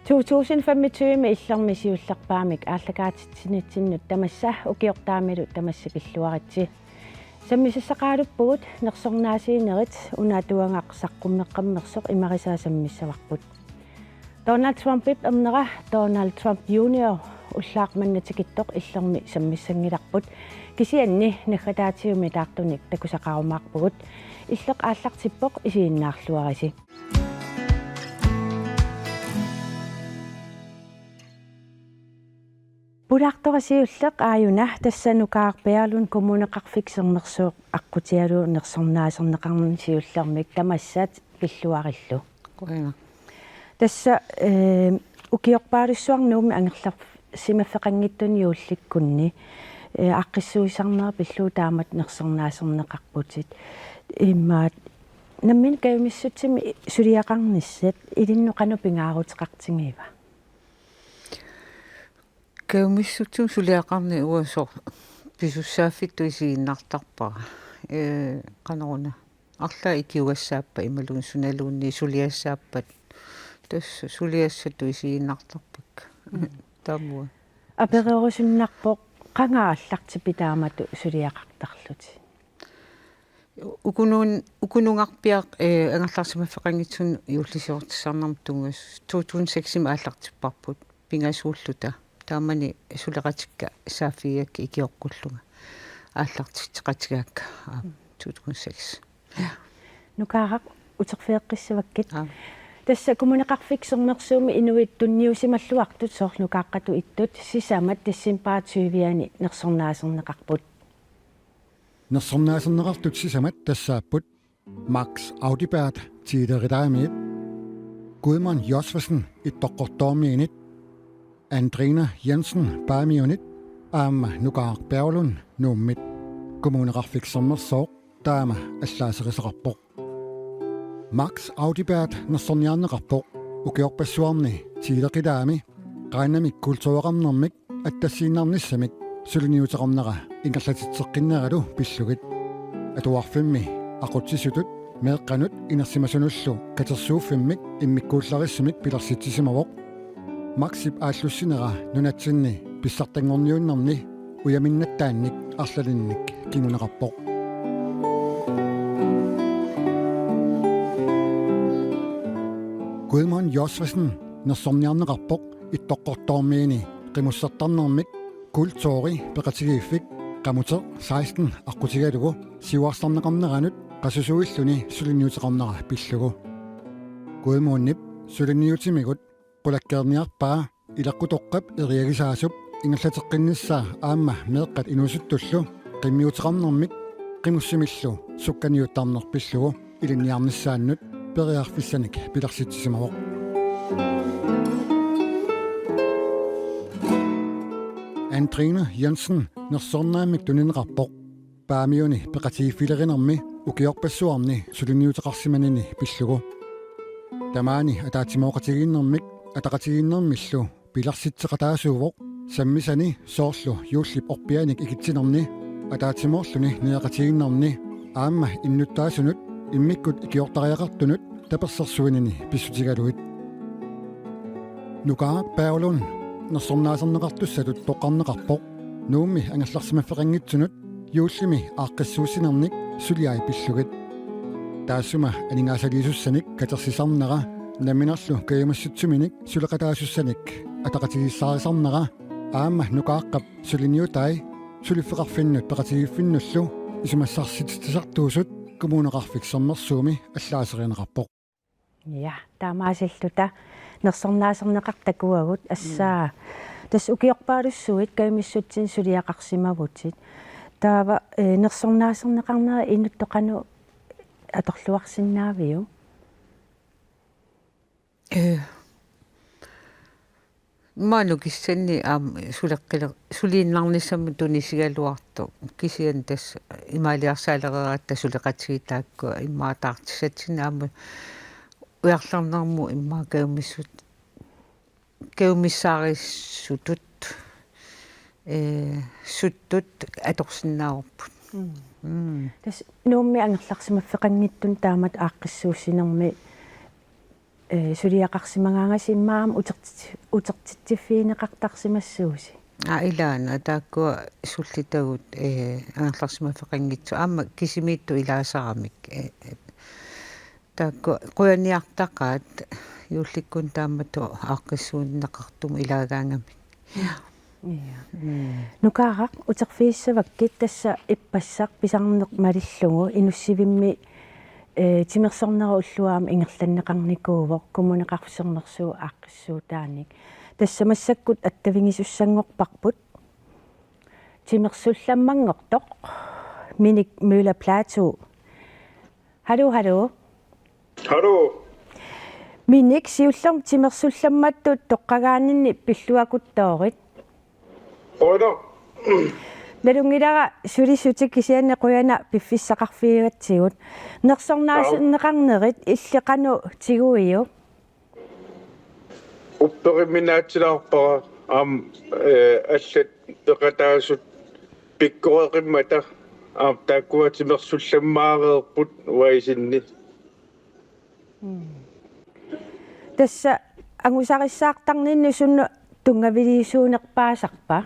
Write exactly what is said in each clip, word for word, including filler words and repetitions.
To tusind femogtyve-mi Illermi siullerpaamik aallakaatitsinitsinnut tamassa ukiortaamilu tamassi pilluaritsi. Sammisassaqaaluppugut nersornaasiinerit, una atuagaq saqqummeqqammersoq imarisaa sammissavarput. Donald Trumpip ernera Donald Trump Junior ullaaq manna tikittoq Illermi sammissanngilarput, kisianni naggataatigut taartunik takusaqarumaarpugut. Illeq aallartippoq, isiginnaarluarisi. Pulaartora siulleq aajuna, tassa Nukaaq Berglund, Kommuneqarfik Sermersooq, aqqutigalugu nersornaaserneqarnermi siullermik tamassa pilluarillu. Qujanaq. Tassa, eh, ukiorpaalussuarni Nuummi angerlarsimaffeqanngitsuni juullikkunni, eh, aaqqissuussisarnera pillugu taamatut nersornaaserneqarputit. Immaqa nammineq kajumissutsimik suliaqarnissat ilinnut qanoq pingaaruteqartigiva? Kajumissutsimik suliaqarneq uagut soorlu pisussaaffittut isiginnaartarpara. Ee, qanoruna. Arlaat ikiugassaappat imaluunniit sunaluunniit suliassaappat. Tassa suliassatut isiginnaartarpakka. Mm. Taamua. Apererusunnarpoq, qanga aallartipit taamatut suliaqartarlutit? Ukunuun-, ukununngarpiaq, eh, angerlarsimaffeqanngitsuni juullisiortissarnermut tunngas-, to tusind seks-imi aallartipparput pingasuulluta. Taamani suleqatikka saaffigigakkit ikioqqullunga. Aallartitseqatigaakka, aa, to tusind seks. Ja. Nukaaraq, uterfigeqqissavakkit. Aa. Tassa Kommuneqarfik Sermersuumi inuit tunniusimalluartut, soorlu nukaaqqatut ittut, sisamat decembarip tyve-ani nersornaaserneqarput. Nersornaaserneqartut sisamat tassaapput Max Audibert, Tiileritaamiit, Gudmund Josefsen, Ittoqqortoormiinit, Andrina Jensen, Paamiunit, aamma Nukaaq Berglund, Nuummit. Kommuneqarfik Sermersooq taama allaaserisaqarpoq. Max Audibert nersorniarneqarpoq ukiorpassuarni Tiileqitaami Qaannamik kultureqarnermik attassiinnarnissamik suliniuteqarnera ingerlatitseqqinneralu pillugit. Atuarfimmi aqutsisutut meeqqanut inersimasunullu katersuuffimmik immikkuullarissumik pilersitsisimavoq. Maxip aallussinera nunatsinni pissartanngorniunnerni ujaminnattaannik arlalinnik kinguneqarpoq. Gudmund Josefsen nersorniarneqarpoq Ittoqqortoormiini qimussertarnermik Kulturi peqatigiiffik Qamuteq seksten aqqutigalugu siuarsarneqarneranut qasusuilluni suliniuteqarnera pillugu. Gudmundip suliniutimigut qulakkeerniarpaa ileqqutoqqap eriagisaasup ingerlateqqinnissaa aamma meeqqat inuusuttullu qimmiuteqarnermik qimussimillu sukkaniuttarneq pillugu ilinniarnissaannut periarfissanik pilersitsisimavoq. Andrina Jensen nersornaammik tunineqarpoq Paamiuni peqatigiiffilerinermi ukiorpassuarni suliniuteqarsimanini pillugu. Tamaani ataatsimooqatigiinnermik ataqatigiinnermillu pilersitseqataasuuvoq sammisani soorlu juullip orpianik ikitsinerni ataatsimoorluni niaqatigiinnerni aamma innuttaasunut immikkut ikiortariaqartunut tapersersuinini pissutigalugit. Nukaaq Berglund nersornaaserneqartussatut toqqarneqarpoq Nuummi angerlarsimaffeqanngitsunut juullimi aaqqissuussinernik suliai pillugit. Taassuma aningaasaliisussanik katersisarnera namminerlu kajumissutsuminik suleqataasussanik ataqatigiissaarisarnera aamma nukaaqqap suliniutai suliffeqarfinnut peqatigiiffinnullu isumassarsitsisartuusut Kommuneqarfik Sermersuumi allaaserineqarpoq. Ja, taamaasilluta nersornaaserneqartut takuagut, assaa. Mm. Tassa ukiorpaalussuit kajumissutsinni suliaqarsimavutit. Taava, eh, nersornaaserneqarnera inuttut qanoq atorluarsinnaaviuk? Eh, Maanna kisianni aamma suleqqile-, suliinnarnissamut tunisigaluartoq. Kisianni tassa imaaliarsaalereeratta suleqatigiit taakku immaqa taartissatsinnik aamma ujarlernermut immaqa kajumissut-, kajumissaarisutut, eh, suttut atorsinnaavarput. Mm. Mm. Tassa Nuummi angerlarsimaffeqanngitsunik taamatut aaqqissuussinermi ee, suliaqarsimagaangasi immaqa aamma utertit-, utertitsiffigineqartarsimassuusi? Aa, ilaana, taakkua sullitagut, ee, angerlarsimaffeqanngitsut aamma kisimiittut ilaasaramik. Ee, ee, taakkua qujaniartaqaat juullikkut taamatut aaqqissuunneqartumut ilaagaangamik. Ja. Mm. Nukaaraq, uterfigissavakkit, tassa ippassaq pisarneq malillugu Inussivimmi, ee, timersornera ulluaam ingerlanneqarnikuuvoq Kommuneqarfik Sermersuup aaqqissuutaanik. Tassa massakkut attavigisussanngorparput timersullammanngortoq Minik Møller Platou. Hallo, hallo. Hallo. Minik, siullermik timersullammattut toqqagaaninni pilluakuttoorit. Qujanaq. Nalunngilara sulissutit, kisianni qujanaq piffissaqarfigigatsigut. Nersornaaserneqarnerit illit qanoq tiguiuk? Upperiminaatsilaarpara aamma, ee, allat peqataasut pikkoreqimmata aamma taakkua timersullammaareerput uanga isinni. Mm. Tassa angusarissaartarninni suna tunngaviliisuunerpaasarpa?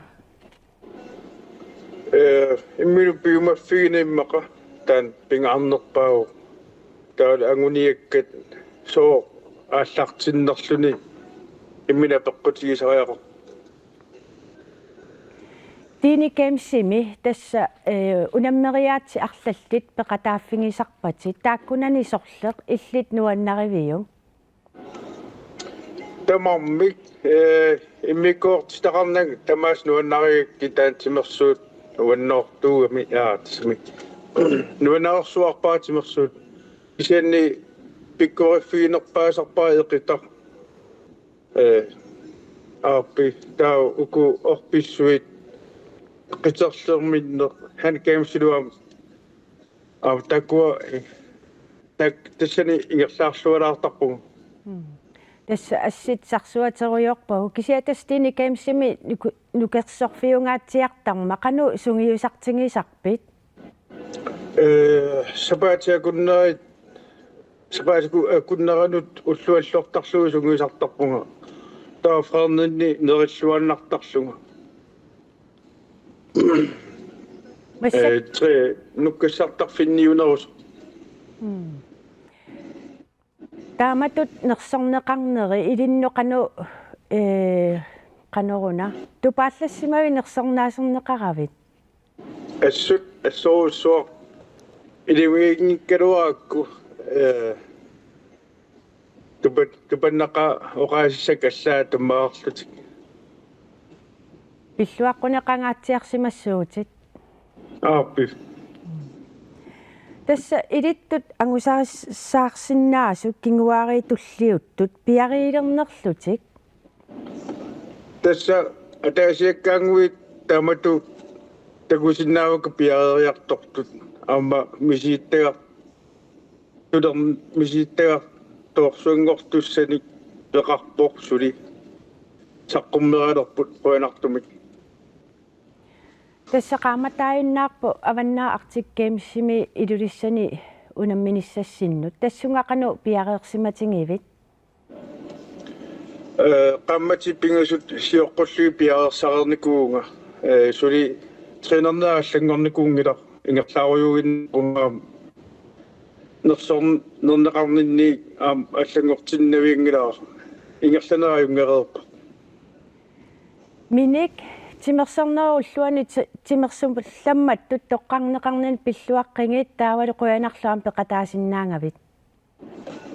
Ee, imminut piumaffigineq immaqa taanna pingaarnerpaavoq. Taavalu anguniakkat sooq aallartinnerluni imminut apeqqutigisariaqarpoq. Dini Gamesimi tassa, ee, unammeriaatsit arlallit peqataaffigisarpatit, taakkunani sorleq illit nuannariviuk? Tamarmik, ee, immikkoortitaqarnagu tamaasa nuannarigakkit, taanna timersuut uannoortuugami, aa, tassami. Nuannaarsuarpara timersuut. Kisianni pikkoriffiginerpaasarpara eqitaq. Ee, aappi, taava uku orpissuit qiterlerminneq, handgamesilu aamma aamma taakkua, ee, taak-, tassani ingerlaarlualaartarpugut. Mm. Tassa assit sarsuaterujoorpagut. Kisianni tassa Dini Gamesimi nuku-, nukersorfiungaatsiartarmat qanoq sungiusartigisarpit? Ee, sapaatip akunnerit, sapaatip aku-, akunneranut ullualluartarlunga sungiusartarpunga. Taava fredaginni nerilluinnartarlunga. Massa- Ee, tre nukkassartarfinniunerusoq. Mm. Taamatut nersorneqarneri ilinnut qanoq, ee, qanoruna tupaattassimavit nersornaaserneqaravit? Assut, assorujussuaq. Ilimaginngikkaluarakku, ee, tupat-, tupannaqaat oqaasissakka allaat tammaarlutik. Pilluaqquneqangaatsiarsimassuutit. Aappi. Tassa ilittut angusarissaarsinnaasut kinguaariit tulliuttut piariilernerlutik. Tassa ataasiakkaannguit taamatut takusinnaavakka piareeriartortut, aamma misigittagar-, tuler-, misigittagartortussanik peqarpoq suli. Saqqummeralerput qujanartumik. Tassa qaammataajunnaarpoq Avannaata Arctic Gamesimi Ilulissani unamminissassinnut. Tassunga qanoq piareersimatigivit? Ee, qaammatit pingasut sioqqullugit piareersareernikuuvunga. Ee, suli trænernera allanngornikuunngilaq, ingerlaarujuuginnarpunga aamma nersorn-, nersorneqarninni aamma allanngortinnavianngilara, ingerlanera ajunngereerpoq. Minik, timersornerup ulluani ti-, timersullammattut toqqarneqarninni pilluaqqigit, taavalu qujanarlu aamma peqataasinnaagavit.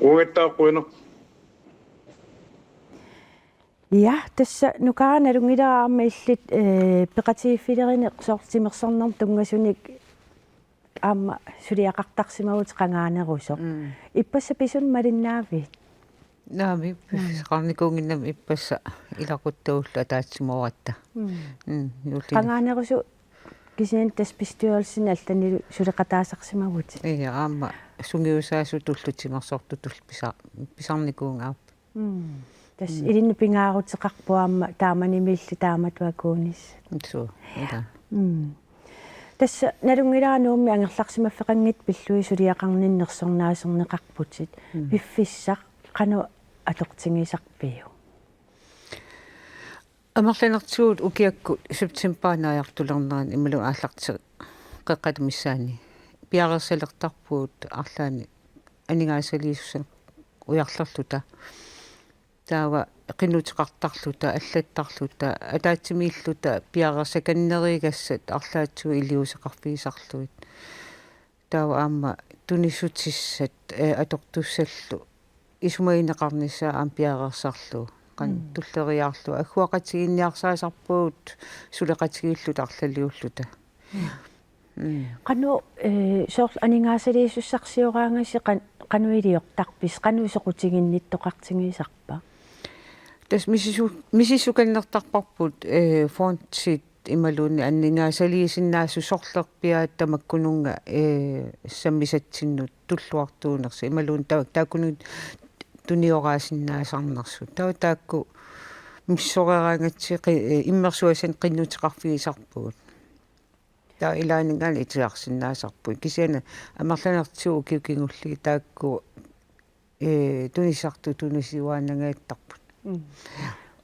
Uangattaaq qujanaq. Ja, tassa Nukaaraq, nalunngilara aamma illit, ee, peqatigiiffilerineq soorlu timersornermut tunngasunik aamma suliaqartarsimavutit qangaanerusoq. Mm. Ippassaq pisunik malinnaavit? Naamik, mm, piffissaqarnikuunnginnami ippassaq ilaquttagullu ataatsimooratta. Mm. Mm, juullimi. Qangaanerusoq kisianni tassa bestyrelsimi allanilu suleqataasarsimavutit. Ja, aamma sungiusaasutullu timersortutullu pisa-, pisarnikuunnga aap. Mm. Tassa, mm, ilinnut pingaaruteqarpoq aamma taamanimiilli taamatut akuunissaq. Suu, ila. Mm. Tassa nalunngilara Nuummi angerlarsimaffeqanngitsut pillugit suliaqarninni nersornaaserneqarputit. Mm. Piffissaq qanoq atortigisarpiuk? Amerlanertigut ukiakkut septembarip naajartulernerani imaluunniit aallarteqqaata missaani piareersalertarpugut arlaanni aningaasaliisussat ujarlerluta. Taava qinnuteqartarluta, allattarluta, ataatsimiilluta piareersakannerugassat arlaatigut iliuuseqarfigisarlugit. Taava aamma tunissutissat, eh, atortussallu isumagineqarnissaa aamma piareersarlugu. Qanoq Mm. tulleriiaarlugu. Agguaqatigiinniarsaasarpugut suleqatigiilluta arlaliulluta. Mm. Mm. Qanoq, eh, soorlu aningaasaliisussarsioraangassi qan-, qanoq iliortarpisi, qanoq soqutiginnittoqartigisarpa? Tassa misisu-, misissukannertarparput, eh, fondit imaluunniit aningaasaliisinnaasut sorlerpiaat tamakkununnga, eh, sammisatsinnut tulluartuunersut imaluunniit ta-, taakkununnga tunioraasinnaasarnersut. Taava taakku misissoreeraangatsigit qi-, eh, immersuassanik qinnuteqarfigisarpugut. Taava ilaanninngaanniit itigarsinnaasarpugut. Kisianni amerlanertigut ukiut kingulliit taakku, eh, tunissartut tunisiuaannangaattarput. Mm.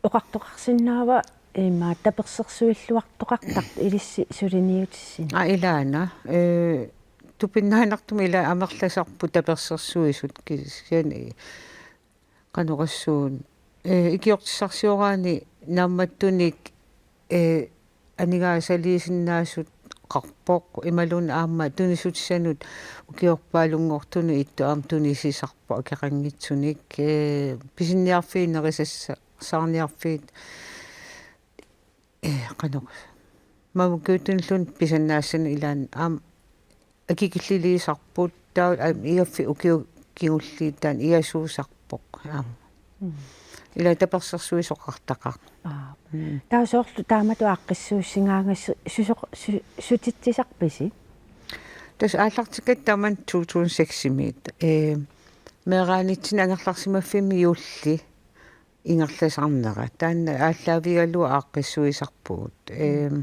Oqartoqarsinnaava ima tapersersuilluartoqartartut ilissi suliniutissinni? Aa, ilaana. Eh, tupinnaanertumi ila amerlasarput tapersersuisut kisianni qanoq oqassuunga. Eh, ikiortissarsioraanni naammattunik, eh, aningaasaliisinnaasut qarpoq imaluunniit aamma tunissutissanut ukiorpaalunngortunut ittoq aamma tunisisarpoq akeqanngitsunik, eh, pisiniarfiit nerisassa-, saarniarfiit, eh, qanoq. Mamakkuutunilluunniit pisannaassannut ilaanni aamma akikilliliisarput taava aamma igaffik ukiut kingulliit taanna igasuusarpoq aamma. Mm. Ila tapersersuisoqartaqaaq. Aa. Mm. Taava soorlu taamatut aaqqissuussigaangassi susoq-, su-, sutitsisarpisi? Tassa aallartikkatta tamanna to tusind seks-imiit. Eh, meeraanitsinni angerlarsimaffimmi juulli ingerlasarnera. Taanna aallaavigalugu aaqqissuisarpugut. Mm. Ehm,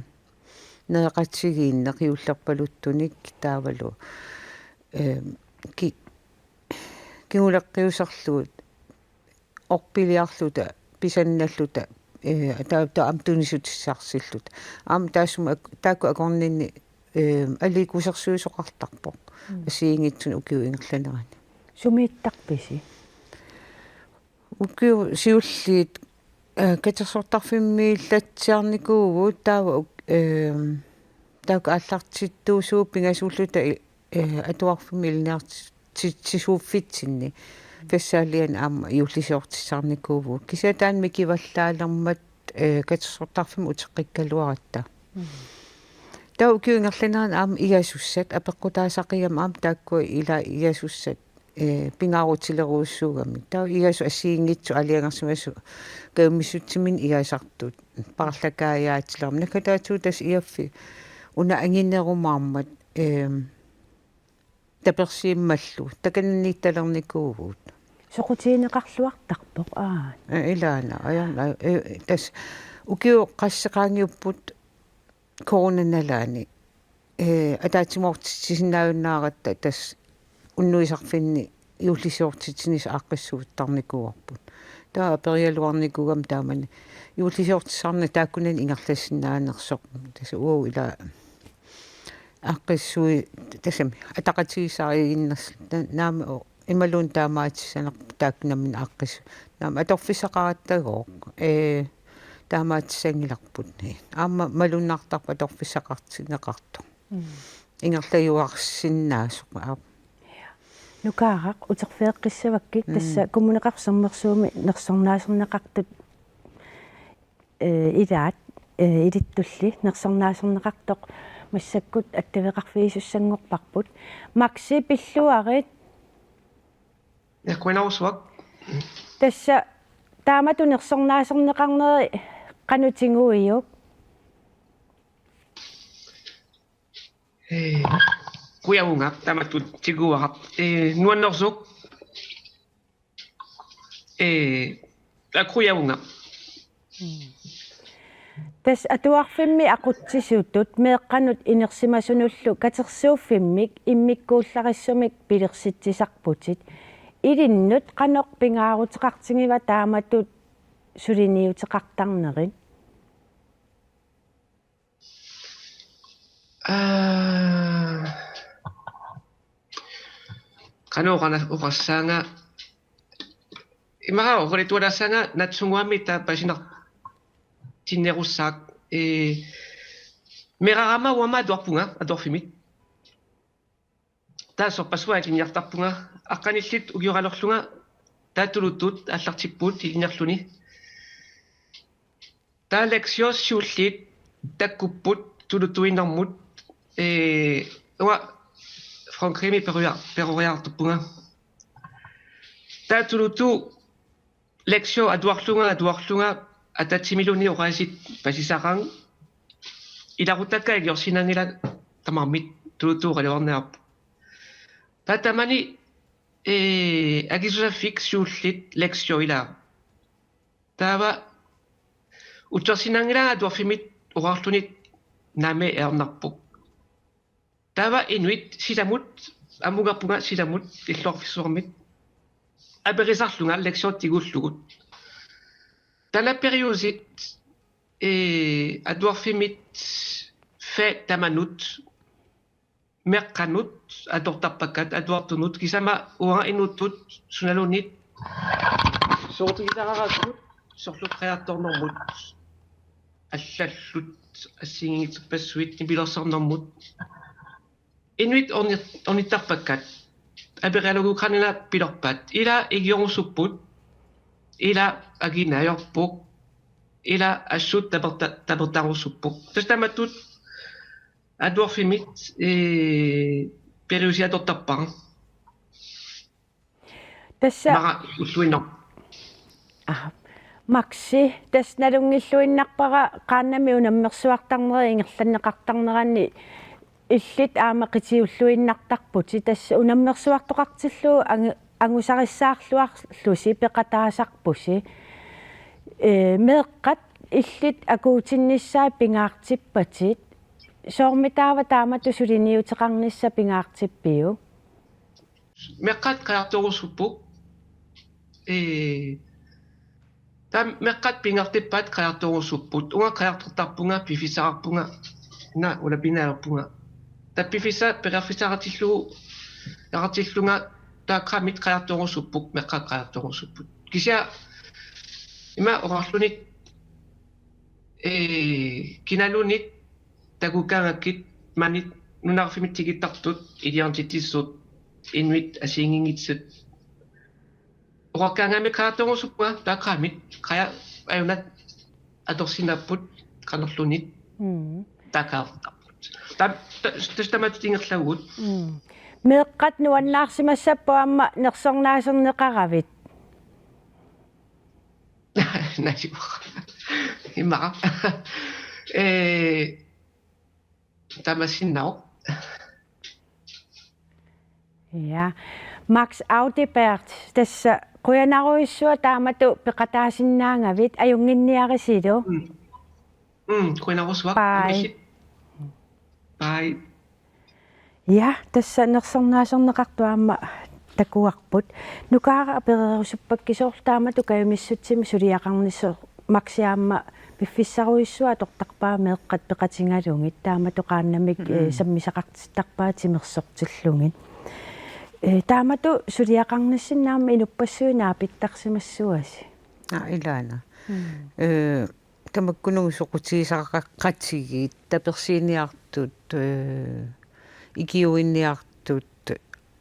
nereqatigiinneq juullerpaluttunik taavalu, ehm, ki-, kinguleqqiuserlugu orpiliarluta, pisannalluta, eh, taa-, taava aamma tunissutissarsilluta. Aamma taassuma ak-, taakku akornanni, ehm, aliikkusersuisoqartarpoq. Mm. Assigiinngitsunik ukiup ingerlanerani. Sumiittarpisi? Ukiut siulliit, eh, katersortarfimmiillatsiarnikuuvugut taava uk-, eh, taakku aallartittuusugut pingasuulluta i-, eh, atuarfimmi ilinniartitsisuuffitsinni. Fessaalian aamma juullisiortissarnikuuvugut. Kisianni taanna mikivallaalermat, eh, katersortarfimmi uteqqikkaluaratta. Mm. Taava ukiup ingerlanerani aamma igasussat apeqqutaasaqigami aamma taakkua ila igasussat eh, pingaarutilerujussuugamik. Taava igasut assigiinngitsut aalajangersimasut kajumissutsiminnik igasartut. Paarlakaajaatilermata. Naggataatigut tassa igaffik una anginerumaarmat, eh, tapersiimmallu. Takananiittalernikuuvugut. Soqutigineqarluartarpoq, aa. Eh, ilaana, ajorna, eh, tassa ukiut qassit qaangiupput coronap nalaani, eh, ataatsimoortitsisinnaajunnaaratta tassa unnuisarfinni juullisiortitsinissaq aaqqissuuttarnikuuarput. Taava aperigaluarnikuugami taamani juullisiortissarneq taakkunani ingerlassinnaanersoq. Tassa uagut ila aaqqissuit tassami ataqatigiissaariiginners-, ta-, naamik o-, imaluunniit taamaatissanerput taakku nammineq aaqqis-, naamik atorfissaqarattagooq, ee, taamaatissanngilarput. Aamma malunnartarpoq atorfissaqartinneqartoq. Mm. Ingerlajuarsinnaasoq, aap. Nukaaraq, uterfigeqqissavakkit. Mm. Tassa Kommuneqarfik Sermersuumi nersornaaserneqartut eh, ilaat, eh, ilittulli nersornaaserneqartoq massakkut attaveqarfigisussanngorparput. Maxi, pilluarit. Ja, qujanarsuaq. Tassa taamatut nersornaaserneqarneri qanoq tiguiuk? Eh, qujavunga, taamatut tiguara. Eh, nuannersoq. Eh, aa, qujavunga. Mm. Tassa atuarfimmi aqutsisutut meeqqanut inersimasunullu katersuuffimmik immikkuullarissumik pilersitsisarputit. Ilinnut qanoq pingaaruteqartigiva taamatut suliniuteqartarnerit? Aa, qanoq oqana-, oqassaanga, immaqa oqaluttualaassaanga naatsunnguamik taava paasitinneqarussaaq, ee, meerarama uanga atuarpunga atuarfimmi. Taava sorpassuit ilinniartarpunga, aqqanillit ukioraluarlunga, taava tuluttut aallartipput ilinniarluni. Taava lektiot siulliit takkupput tuluttuinnarmut, ee, uanga Frankrigimi peruja-, peroriartorpunga. Taava tuluttut lektiot atuarlunga, atuarlunga, atatsimiluunniit oqaasii paasisaqaanga, ilaquttakka iliorsinnaanngilanga tamarmik, tuluttut oqaluarniarput. Taava taamani, ee, akisussaaffik siulleq lektiot ilaa. Taava utersinnaanngilanga atuarfimmi oqarluni naamik ajornarpoq. Taava inuit sisamut, amugarpunga sisamut illoqarfissuarmit, aperisarlunga lektiot tigullugu. Taanna periusit, ee, atuarfimmi fag tamanut, meeqqanut atortarpakka, atuartunut, kisama uanga inuttut sunaluunniit soorlu pisariaqartut, soorlu qiartornermut, allallu assigiinngitsorpassuit nipilersornermut. Inuit orni-, ornittarpakka. Aperigalugu qanoq pilerpat. Ila ikiorusupput. Ila akinaajorpoq. Ila assut taperta-, tapertaarusuppoq. Tassa taamatut atuarfimmi, ee, periusiatortarpara. Tassa mara ulluinnaq. Aa, Maxi, tassa nalunngilluinnarpara qaannamik unammersuartarnerit ingerlanneqartarneranni illit aamma qitiulluinnartarputit, tassa unammersuartoqartillugu angu-, angusarissaarluarlusi peqataasarpusi. Ee, meeqqat illit akuutinnissaat pingaartippatit. Soormitaava taamatut suliniuteqarnissaq pingaartippiuk? Meeqqat qiartorusupput. Ee, taava meeqqat pingaartippaat qiartorusupput. Uanga qiartortarpunga, piffissaqarpunga, una ulapinaalerpunga. Taava piffissaq periarfissaqartillugu, -aqartillunga, taava qaammat qiartorusupput, meeqqat qiartorusupput. Kisianni ima oqarluni, ee, kinaluunniit takugaangakkit maani nunarsuarmi tikittartut, iliornitissut, inuit assigiinngitsut. Oqargaangakkit qiartorusuppunga, taava qaammat, qaa-, ajunngilaq atorsinnaapput, qanorluunniit. Mm. Taava qiartortarput. Taava, ta-, tassa taamatut ingerlavugut. Mm. Meeqqat nuannaarsimassapput aamma nersornaaserneqaravit. Najuara. Immaqa. Ee, taamaasinnaasoq. Ja. Max Audibert, tassa qujanarujussuaq taamatut peqataasinnaagavit, ajunnginniarisilu. Mm. Mm, qujanarujussuaq. Bye. Aammasit. Bye. Ja, tassa nersornaaserneqartut aamma takuarput. Nukaara apererusuppakka soorlu taamatut kajumissutsimik suliaqarnissaq, Maxi aamma piffissarujussuaq atortarpaa meeqqat peqatigalugit, taamatut qaannamik, mm, ee, sammisaqartittarpaat timersortillugit. Ee, taamatut suliaqarnissinni aamma inuppassuit naapittarsimassavasi. Aa, ilaana. Mm. Ee, tamakkununnga soqutigisaqaqatigiit, tapersiiniartut, ee, ikiuiniartut,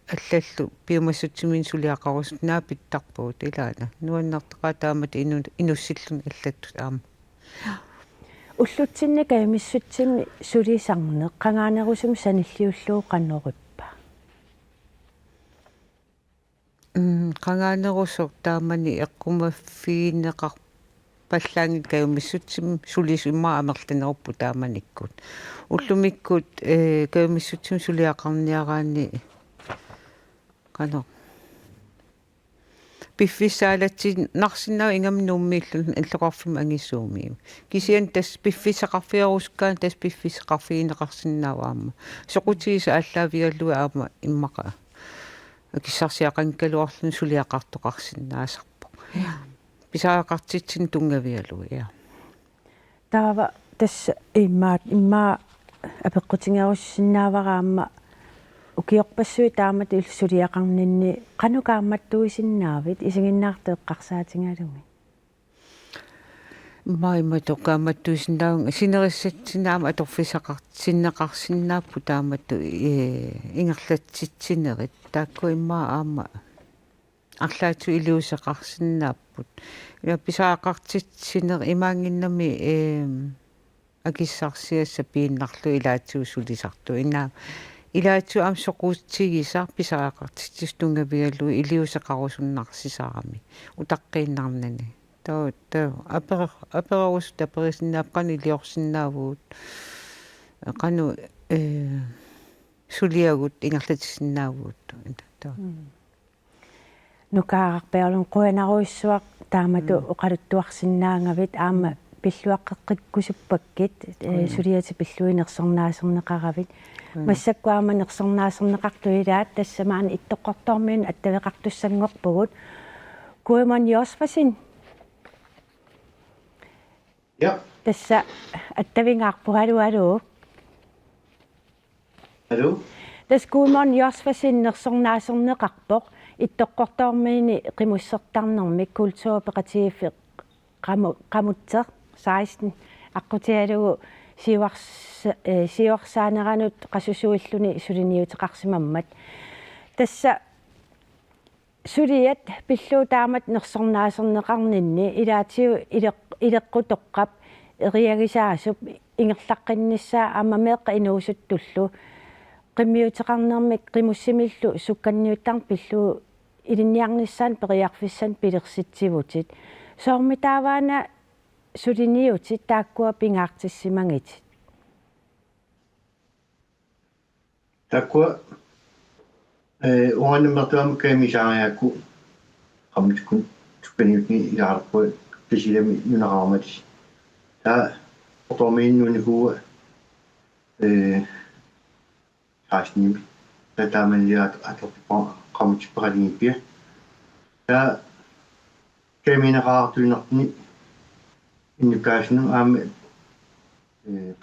allallu piumassutsiminnik suliaqarusutut naapittarpagut, ilaana. Nuannertaqaaq taamatut inu-, inussilluni allattut aamma. Ullutsinni kajumissutsimik sulisarneq qangaanerusumik sanilliullugu qanorippa? Mm, qangaanerusoq taamani eqqumaffigineqarpallaanngilaq, kajumissutsimik sulisut immaqa amerlanerupput taamanikkut. Ullumikkut, ee, kajumissutsimik suliaqarniaraanni qanoq piffissaalatsinarsinnaavoq, ingammik Nuummiilluni illoqarfimmi angisuumik. Kisianni tassa piffissaqarfigerusukkaanni tassa piffissaqarfigineqarsinnaavoq aamma. Soqutigisat aallaavigalugit aamma immaqa akissarsiaqanngikkaluarluni suliaqartoqarsinnaasarpoq. Pisariaqartitsineq tunngavigalugu, ja. Taava tassa immaqa, immaqa apeqqutigerusussinnaavara aamma ukiorpassuit taamatut illit suliaqarninni qanoq kaammattuisinnaavit isiginnaartut eqqarsaatigalugit? Immaqa imatut kaammattuisinnaavunga sinerissatsinnik aamma atorfissaqartinneqarsinnaapput taamatut, ee, ingerlatsitsinerit. Taakku immaqa aamma arlaatigut iliuuseqarsinnaapput. Ima pisariaqartitsineq imaanngimmat, eem, akissarsiassat piinnarlugit ilaatigut sulisartut. Ina ilaatigut aamma soqutigisaq pisariaqartitsisut tunngavigalugu iliuuseqarusunnarsisarami. Utaqqiinnarnani. Taava, taava, apera-, apererusutut aperisinnaavoq qanoq iliorsinnaavugut. Qanoq, ee, suliagut ingerlatissinnaavugut. Taava. Mm. Nukaaraq Peerlund, qujanarujussuaq taamatut Mm. oqaluttuarsinnaagavit aamma pilluaqqeqqikkusuppakkit, ee, Mm. suliatit pillugit nersornaaserneqaravit. Mm. Massakkut aamma nersornaaserneqartut ilaat tassa maani Ittoqqortoormiunut attaveqartussanngorpugut. Guðmon Josefsen. Ja. Tassa attavigaarput, hallo, hallo. Hallo? Tassa Guðmon Josefsen nersornaaserneqarpoq, Ittoqqortoormiuni qimussertarnermik kulturpeqatigiiffik qamu-, qamutseq seksten aqqutigalugu siuars-, ee, siuarsaaneranut qasusuilluni suliniuteqarsimammat. Tassa suliat pillugit taamatut nersornaaserneqarninni ilaatigut ileq-, ileqqutoqqap eriagisaasup ingerlaqqinnissaa aamma meeqqat inuusuttullu qimmiuteqarnermik qimussimillu sukkanniuttarneq pillugu ilinniarnissaanut periarfissanik pilersitsivutit. Soormitaava una suliniutit taakkua pingaartissimagitit? Taakkua, ee, uanga namminertaaq aamma Kaami saariakku qamutikkunnut sukkaniutini ilaalerpunga Tasiilami nunaqarami. Taava Qortormiunut nuunnikuuara, ee, sekstenimi. Taava taamanilaat atortippunga qamutit peqatigiippia. Taava Kaamineqartuinnartuni innuttaasunut aamma, ee,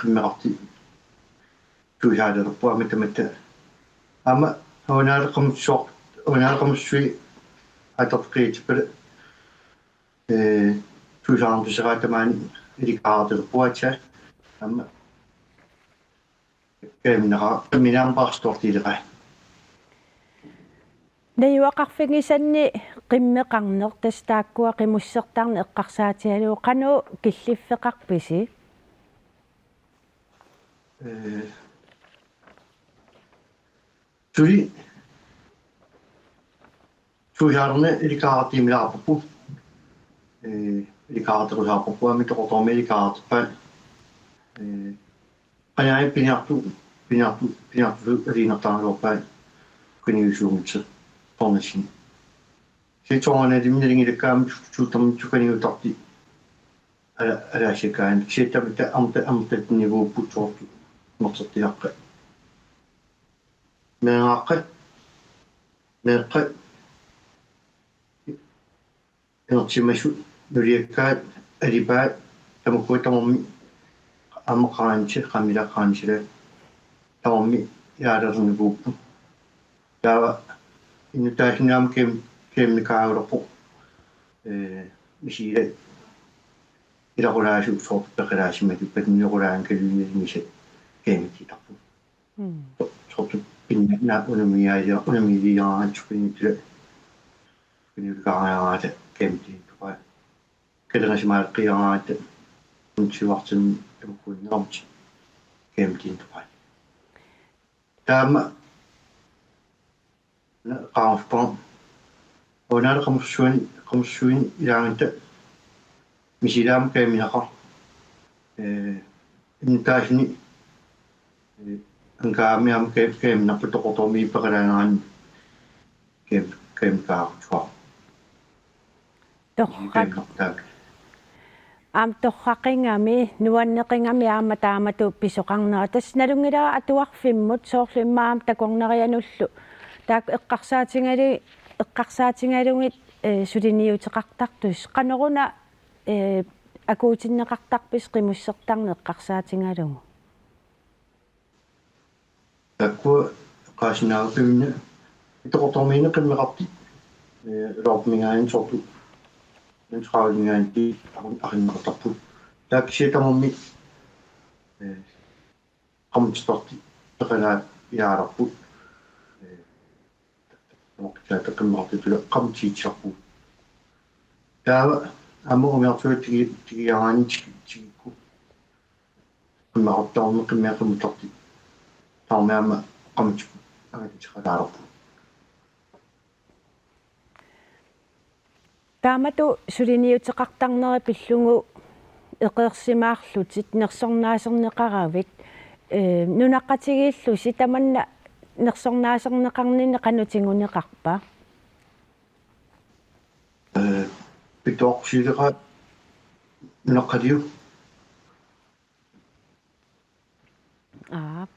qimmeqartut tuisaalerput aamma tamatta. Aamma Avannaata Qamutsooq, Avannaata Qamutsui atorteqqiitippalu, ee, tuisaarnartusaraat tamaani ilikkaartilerpuaatsa. Aamma Kaamineqartuinnartuni aamma paarsitortiileqai. Najugaqarfigisanni qimmeqarneq tassa taakkua qimussertarneq eqqarsaatigalugu qanoq killiffeqarpisi? Ee, suli tuisaalerneq ilikkaartiinnarparput. Ee, ilikkaarterusaarparput aamma Ittoqqortoormiut ilikkaarterpaat. Ee, qaniaani piniartu-, piniartu-, piniartutut aliinnartaraluarpaat sukkanniusuummata tornassin. Siit soorunalimi nalingilakkaami suuttarmi sukkanniuttartut ala-, alaasiakkaanni. Siit tamatta amerta-, amertatsinniuvugut soorlu amertertilaqqat. Meeraaqqat, meeqqat, inersimasut, nuliakkaat, alipaat, tamakkua tamarmik aamma qaransat, qamila qaransila tamarmik ilaalernikuupput. Taava innuttaasunut aamma Kaami-, Kaaminikaagaluarpoq, ee, misigilaat ilaqulaasut soorlu peqalaasimatik, patinniorulaanngikkaluinnalingisat Kaamititarput. Mm. Soorlu pinna unammialia-, unammiiliaraangat sukkanniuttula, sukkanniuteqaraangatta Kaamitiintupai. Kalerisimaaleqqiaraangatta unsivartin evakuunnermut Kaamitiintupai. Taama qaangerpara Avannaata Qamutsui-, Qamutsui ilaangatta misigilaat aamma Kaamineqartut, ee, innuttaasuni, ee, angaami aamma Kaami-, Kaamineqarput Ittoqqortoormiut peqalaaneranni Kaami-, Kaaminikaaruttuarput. Torrak-, Kaamineqartut. Aamma torraqigami, nuanneqigami aamma taamatut pisoqarnera. Tassa nalunngilara atuarfimmut soorlu immaqa aamma takornarianullu Taakku eqqarsaatigalu-, eqqarsaatigalugit, eh, suliniuteqartartusi. Qanoruna, eh, akuutinneqartarpisi qimussertarneq eqqarsaatigalugu? Taakku eqqaasinaavakka iminni itoqortormiinneq qimmeqartut, eh, uloormigaanni soorlu tredive-migaanni arun-, arinneqartarput. Taakku kisianni tamarmik, eh, qamutsittartut peqalaat ilaalerput. Eh, tamarmik qimmeqartutut qamutsitsisarput. Taava aamma umiarsuat tigi-, tigiaraanni tigi-, tigikku qimmeqartarneq qimmeqartartut. Tamarmik aamma qamutsittartut angalateqalaalerput. Taamatut suliniuteqartarneri pillugu eqeersimaarlutit nersornaaserneqaravit, eh, nunaqqatigiillusi tamanna nersornaaserneqarninni qanoq tiguneqarpa? Eh, pituaqqusiileqaat nunaqqatigut. Aap.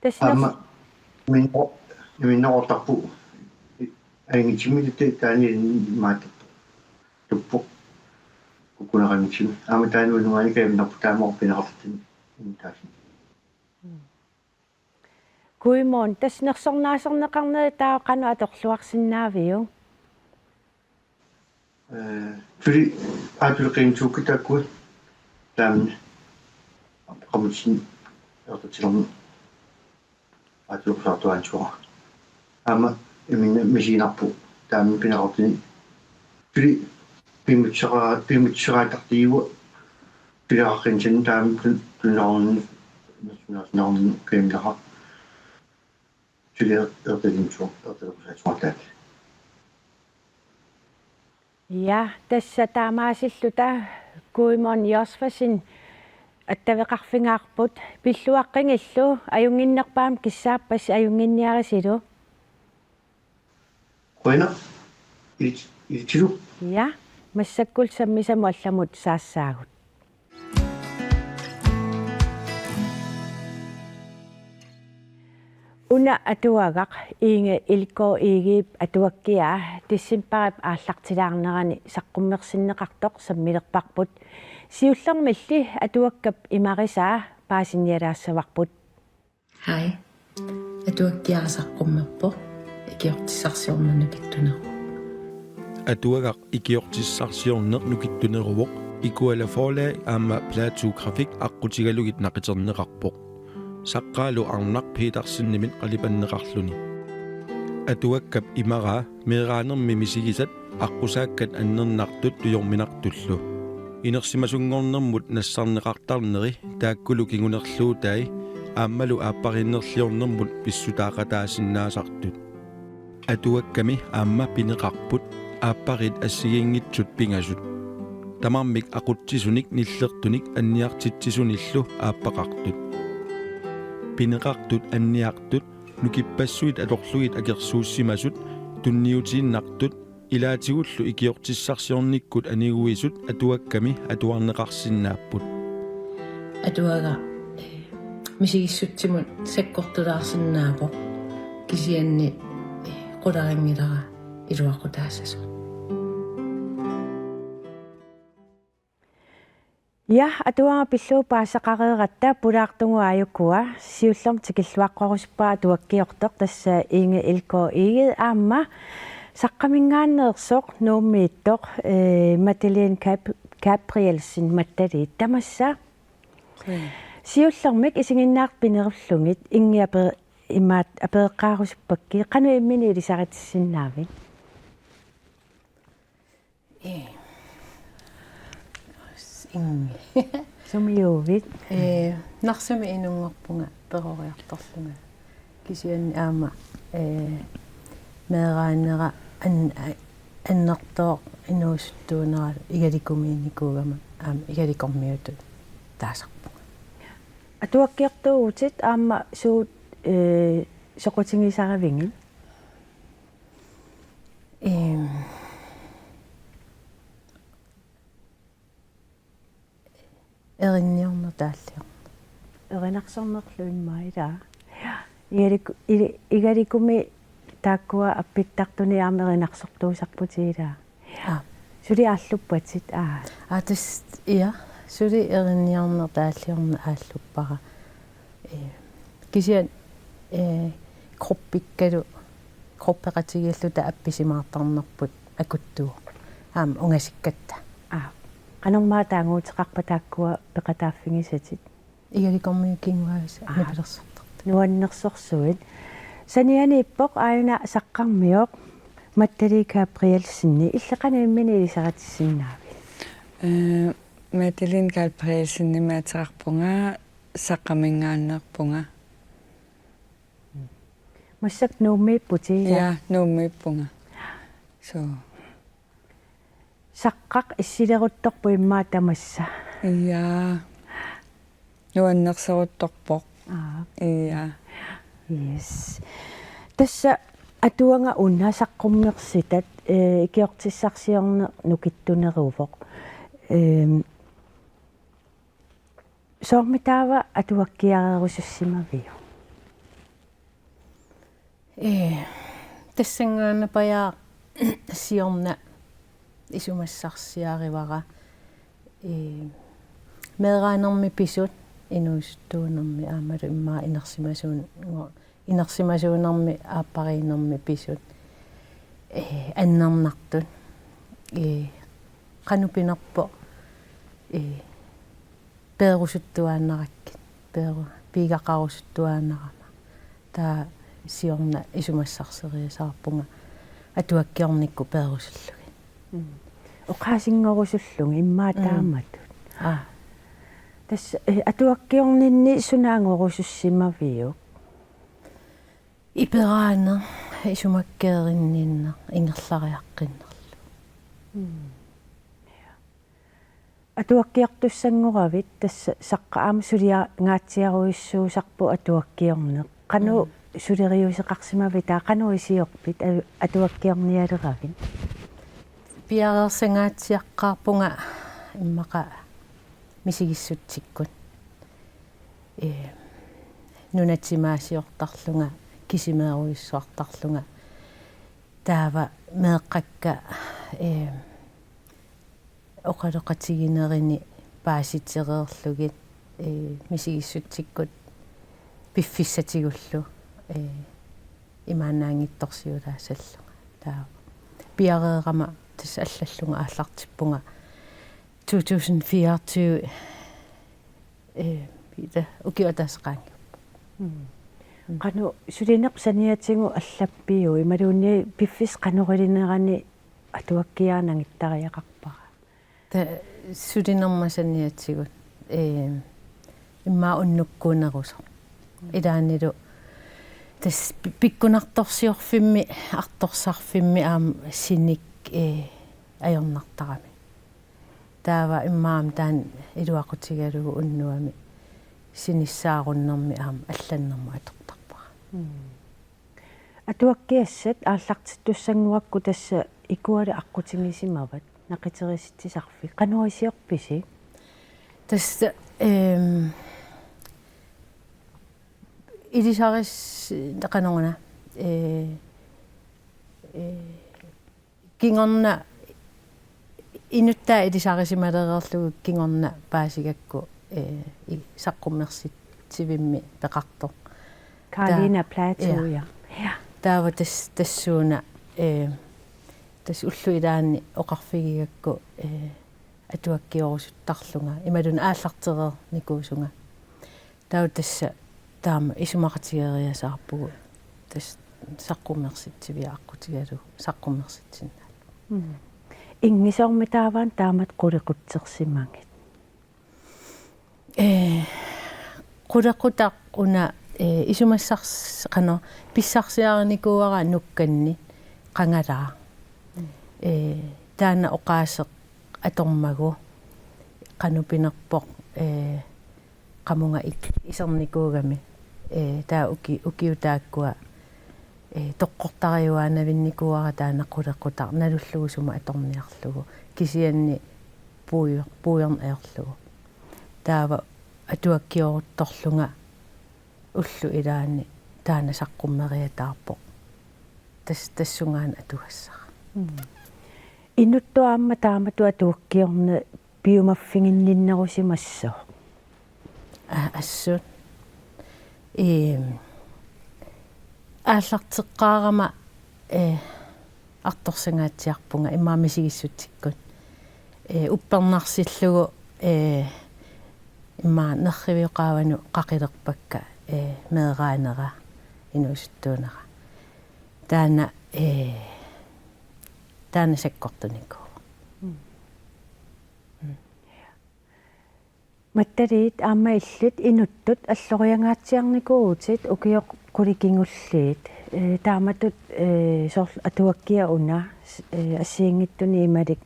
Tassa aamma ners- minno-, minnoqartarput. Ajunngitsumik taani maattoq. Tuppoq. Kukkuneqanngitsumik. Aamma taanna unuaani kajuminnarpoq taama orpineqartartuni. Intaasini. Guimaanna, tassa nersornaaserneqarneri taava qanoq atorluarsinnaaviuk? Eh, tuli aatuleqiinsuukki taakku taamani qamutin ertatilermi aatuleqisartuaansuara. Aamma iminna misiginarpoq taamani pineqartuni. Tuli piumassuseqaat-, piumassuseqaatartigivaat pileqaqqinsanni taamani tun-, tunuarunni nersornaaserneqarnera kajuminnera. Tuli ertatilersuaq, ertatilersuaq taanna. Ja, tassa taamaasilluta Guimaanna Josefsen attaveqarfigaarput, pilluaqqigillu, ajunnginnerpaamik kissaappassi, ajunnginniarisilu. Qujanaq, ilit-, ilitsilu. Ja, massakkut sammisamut allamut saassaagut. Una atuagaq Inge Elgaard Egedep atuakkiaa decembarip aallartilaarnerani saqqummersinneqartoq sammilerparput. Siullermilli atuakkap imarisaa paasinialaassavarput. Hej. Atuakkiaq saqqummerpoq, ikiortissarsiorneq nukittuneruvoq. Atuagaq ikiortissarsiorneq nukittuneruvoq, Ikuala Forlag aamma Plato Grafik aqqutigalugit naqiterneqarpoq. Saqqaalu Arnaq Petersenimit qalipanneqarluni. Atuakkap imaraa meeraanermi misigisat aqqusaakkat annernartut tujorminartullu. Inersimasunngornermut nassarneqartarneri taakkulu kingunerluutai aammalu aappariinnerliornermut pissutaaqataasinnaasartut. Atuakkami aamma pineqarput aappariit assigiinngitsut pingasut. Tamarmik aqutsisunik nillertunik anniartitsisunillu aappaqartut. Pineqartut anniartut nukippassuit atorlugit akersuussimasut tunniutiinnartut ilaatigullu ikiortissarsiornikkut aniguisut atuakkami atuarneqarsinnaapput. Atuagaq, eh, misigissutsimut sakkortulaarsinnaavoq kisianni, eh, qularinngilara iluaqutaassasoq. Ja, atuagaq pillugu paasisaqareeratta pulaartugut aajukua, siullermik tikilluaqqorusuppara atuakkiortoq, tassa Inge Elgaard Egede aamma saqqaminngaanneersoq Nuummiittoq, eh, Madeleine Gab-, Gabrielsen Mattaliit, tamassa. Mm. Siullermik isiginnaartut pinerullugit Inge ape-, imaat apereqqaarusuppakkit, qanoq imminut ilisaritissinnaavit? Ee. Inge. Sumiuuvit? Ee, Narsami inunngorpunga peroriartorlunga. Kisianni aamma, ee, meeraanera an-, a-, annertooq inuusuttuunera Igalikumiinnikuugama aamma Igalikormiutut taasarpunga. Atuakkiortuuvutit aamma suut, ee, soqutigisaravigit? Ehm, erinniorneq taalliorneq. Erinarsornerlu immaqa ilaa. Igaliku-, i-, Igalikumi taakkua appittartunik aamma erinarsortuusarputit ilaa. Aa. Suli aalluppatit, aa. Aa, tassa, ja. Suli erinniarneq taalliorneq aalluppara. Ee, kisianni, ee, gruppikkalu, gruppeqatigiilluta appisimaartarnerput akuttuvoq. Aamma ungasikkatta. Aa. Qanormaa taaguuteqarpa taakkua peqataaffigisatit? Igalikormiut kinguaavisa. Aa. Nipilersortartut. Nuannersorsuit. Sanianiippoq aajuna Saqqarmioq, Maddalene Gabrielsen, illit qanoq imminut ilisaritissinnaavit? Ee, Maddalene Gabrielsenimik ateqarpunga, Saqqaminngaanneerpunga. Massakkut Nuummiipputit, ilaa? Ja, Nuummiippunga. Suu. Saqqaq issileruttorpoq immaqa tamassa. Ja. Nuannersoruttorpoq. Aa. Ja. Yes. Tassa atuagaq una saqqummersitat, ee, ikiortissarsiorneq nukittuneruvoq. Eem, soormi taava atuakkiareerusussimaviuk? Ee, tassanngaannapajaaq siorna isumassarsiarivara. Ee, meeraanermi pisut, inuusuttuunermi aammalu immaqa inersimasuun-, inersimasuunermi aappariinnermi pisut. Ee, annernartut. Ee, qanoq pinerpoq, ee, peerusuttuaannarakkit, peeru-, piigaqarusuttuaannarama. Taava siorna isumassarseriasaarpunga atuakkiornikkut peerusullugit. Mm. Oqaasinngorusullugit immaqa. Mm. Taamatut. Aa. Tassa, ee, atuakkiorninni suna angorusussimaviuk? Iperaaneq, isumakkeerinninneq, ingerlariaqqinnerlu. Mm. Ja. Atuakkiortussanngoravit, tassa Saqqaq aamma suliangaatsiarujussuusarpoq atuakkiorneq. Qanoq. Mm. Suleriuseqarsimavit, taava qanoq iliorpit a-, atuakkiornialeravit? Piareersangaatsiaqqaarpunga immaqa misigissutsikkut. Ee, nunat timaasiortarlunga, kisimeerujussuartarlunga. Taava meeqqakka, ee, oqaloqatiginerini paasitereerlugit, ee, misigissutsikkut piffissatigullu, ee, imaannaanngitsorsiulaasallunga. Taava piareerama tassa allallunga aallartippunga to tusind fireogtyve, ee, ila, ukioq ataaseq qaangiuppoq. Mm. Mm. Qanoq sulineq saniatigut allappiuk, imaluunniit piffissaq qanoq ilinerani atuakkiaa nangittariaqarpara? Taava sulinerma saniatigut, ee, immaqa unnukkuunerusoq. Mm. Ilaannilu tassa pi-, pikkunartorsiorfimmi, artorsarfimmi aamma sinik, ee, ajornartarami. Taava immaqa aamma taanna iluaqutigalugu unnuami sinissaarunnermi aamma allannermut atortarpara. Mm. Atuakkiassat aallartittussanngorakku tassa ikualu aqqutigisimavat, naqiterisitsisarfik. Qanoq iliorpisi? Tassa, ehm, ilisaris-, qanoruna, ee, ee, kingorna inuttaa ilisarisimalereerlugu kingorna paasigakku, ee, i-, saqqummersitsivimmi peqartoq. Karina Platou, ja. Ja. Ja. Taava tas-, tassuuna, ee, tassa ullut ilaanni oqarfigigakku, ee, atuakkiorusuttarlunga, imaluunniit aallartereernikuusunga. Taava tassa taama isumaqatigeriasaarpugut, tassa saqqummersitsivia aqqutigalugu saqqummersitsinnaallugu. Mm. Inngisoormi taava taamatut qulequtsersimagit? Ee, qulequtaq una, ee, isumassars-, qanoq, pissarsiarinikuuara nukkanni qangalaa. Mm. Ee, taanna oqaaseq atormagu qanoq pinerpoq, ee, qamunga ik-, isernikuugami, ee, taava uki-, ukiut taakkua, ee, toqqortariuaanavinnikuuara taanna qulequtaq nalullugu sumut atorniarlugu, kisianni puior-, puiorneq ajorlugu. Taava atuakkioruttorlunga ullut ilaanni taanna saqqummeriataarpoq. tas-, tassungaannaq atugassara. Mm. Inuttut aamma taamatut atuakkiorneq piumaffiginninnerusimassaaq. A-, assut. Eem, aallarteqqaarama, eh, artorsangaatsiarpunga immaqa misigissutsikkut. Eh, uppernarsillugu, eh, immaqa nerrivioqaavanut qaqilerpakka, eh, meeraanera, inuusuttuunera. Taanna, eh, taanna sakkortunikuuvoq. Mm. Mm. Mattaliit aamma illit inuttut alloriangaatsiarnikuuvutit ukiut qulit kingulliit. Eh, taamatut, eh, soorlu atuakkiaq una, s-, eh, assigiinngitsunik imalik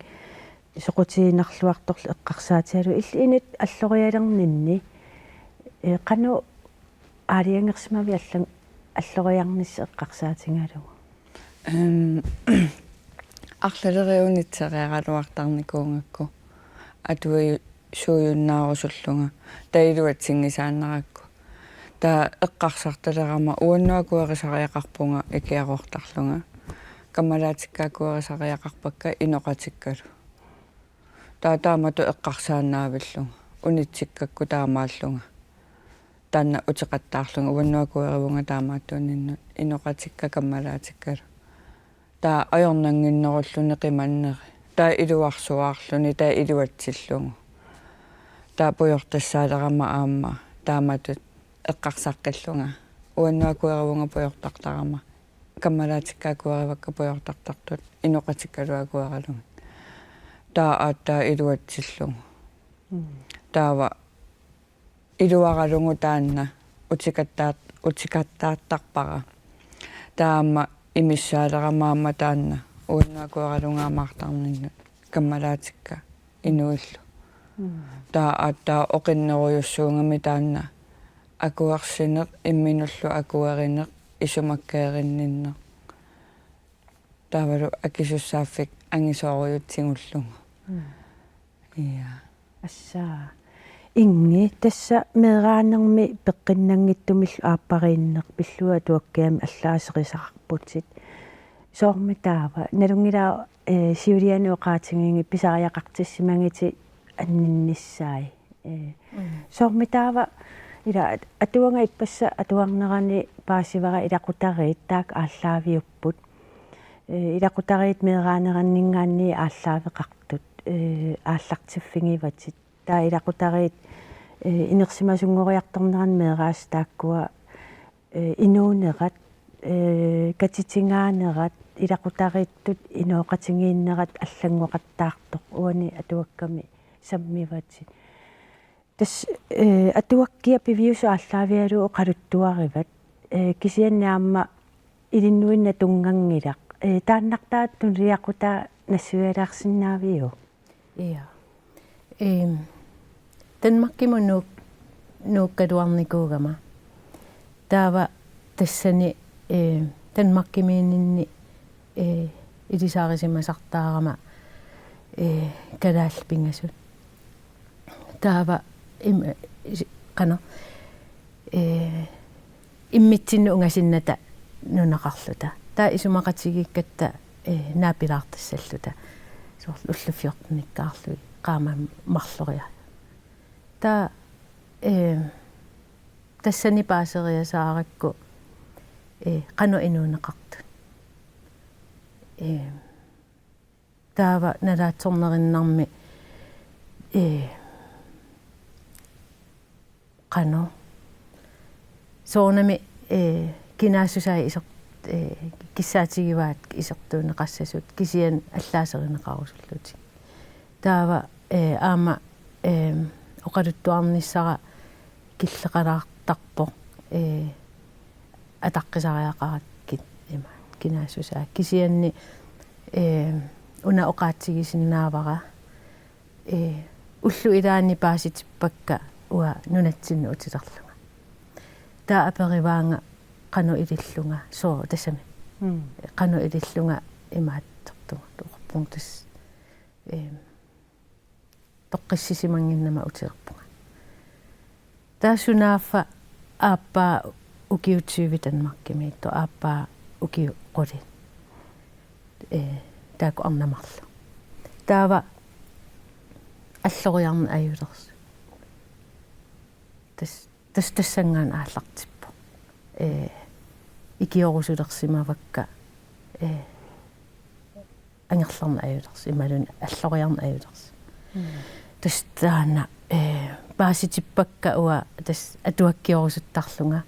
soqutiginarluartorlu eqqarsaatigalugu. Illit inuttut allorialerninni, eh, qanoq aalajangersimavit allan-, alloriarnissaq eqqarsaatigalugu? Ehm, arlaleriunitseriaraluartarnikuugakku atuisuujunnaarusullunga taava iluatsinngisaannarakku. Taava eqqarsartalerama uannut akuerisariaqarpunga ikiaroortarlunga. Kammalaatikka akuerisariaqarpakka inoqatikkalu. Taava taamatut eqqarsaannaavillunga. Unitsikkakku taamaallunga. Taanna uteqattaarlunga uannut akuerivunga taamaattuuninnut inoqatikka kammalaatikkalu. Taava ajornannginnerulluni qimanneri. Taava iluarsuaarluni taava iluatsillugu. Taava pujortassaalerama aamma taamatut eqqarsaqqillunga. Uannut akuerivunga pujortartarama. Kammalaatikka akuerivakka pujortartartut inoqatikkalu akueralugit. Taava aatsaat iluatsillugu. Mm. Taava iluaralugu taanna uteqattaar-, uteqattaartarpara. Taava aamma imissaalerama aamma taanna uannut akueralunga amaartarninnut kammalaatikka inuillu. Mm. Taava aatsaat oqinnerujussuugami taanna akuersineq, imminullu akuerineq, isumakkeerinninneq. Taavalu akisussaaffik angisoorujussutigullugu. Mm. Ja. Assaa. Ingi, tassa meeraanermi peqqinnanngitsumillu aappariinneq pillugu atuakkiami allaaserisaqarputit. Soormi taava? Nalunngilara, eh, siuliani oqaatigigitit pisariaqartissimagitit anninnissaat. Eh, mm. Soormi taava ila atuagaq ippassaq atuarnerani paasivara ilaqutariit taakku aallaaviupput. Eh, ilaqutariit meeraaneranninngaanniit aallaaveqartut, eh, aallartiffigivatit. Taava ilaqutariit, eh, inersimasunngoriartornerani meeraasut taakkua, eh, inuunerat, eh, katitingaanerat, ilaqutariittut inooqatigiinnerat allanngoqattaartoq uani atuakkami sammivatit. Tassa, eh, atuakkiat piviusut aallaavigalugu oqaluttuarivat, eh, kisianni aamma ilinnuinnaq tunnganngilaq. Eh, taannartaa tunuliaqutaa nassuialaarsinnaaviuk? Ja. Ehm, Danmarkimut nuuk-, nuukkaluarnikuugama. Taava tassani, eh, Danmarkimiinninni, eh, ilisaarisimasartaarama, eh, kalaallit pingasut. Taava im-, is-, qanoq, eh, immitsinnut ungasinnata nunaqarluta. Taava isumaqatigiikkatta, eh, naapilaartassalluta. Soorlu ullut fjortenikkaarlugit qaammat marloriarlugit. Taava, eh, tassani paaseriasaarakku, eh, qanoq inuuneqartut. Eh, taava nalaatsornerinnarmi, eh, qanoq. Soorunami, eh, kinaassusaa iser-, eh, kissaatigivaat isertuunneqassasut kisianni allaaserineqarusullutik. Taava, eh, aamma, eh, oqaluttuarnissara killeqalaartarpoq, eh, ataqqisariaqarakkit ima kinaassusaa. Kisianni, eh, una oqaatigisinnaavara, eh, ullut ilaanni paasitippakka uanga nunatsinnut utilerlunga. Taava aperivaanga qanoq ilillunga, soo tassami. Mm. Qanoq ilillunga imaattortunga, oqarpunga tassa, eh, toqqissisimannginnama utilerpunga. Taava sunaaffa aappaa ukiut tyve Danmarkimiittoq, aappaa ukiut qulit. ee, taakku arnat marluk. Taava alloriarneq ajulersoq. Tas-, tas-, tassanngaanniit aallartippoq. Ee, ikiorusulersimavakka, ee, angerlarneq ajulersoq, imaluunniit alloriarneq ajulersoq. Mm. Tassa taanna, ee, paasitippakka uanga tassa atuakkiorusuttarlunga.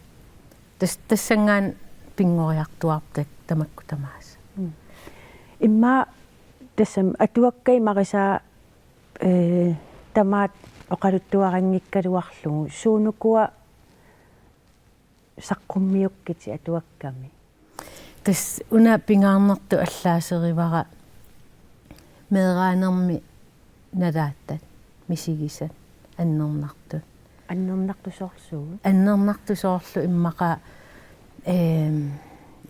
Tassa, tassanngaanniit pinngoriartuaarput tamakku tamaasa. Mm. Immaqa tassami atuakkat imarisaa, ee, tamaat oqaluttuarinngikkaluarlugu. Suunukua saqqummiukkitit atuakkami? Tassa una pingaarnertut allaaserivara meeraanermi nalaattat misigisat annernartut. Annernartut soorlu? Annernartut soorlu immaqa, eem,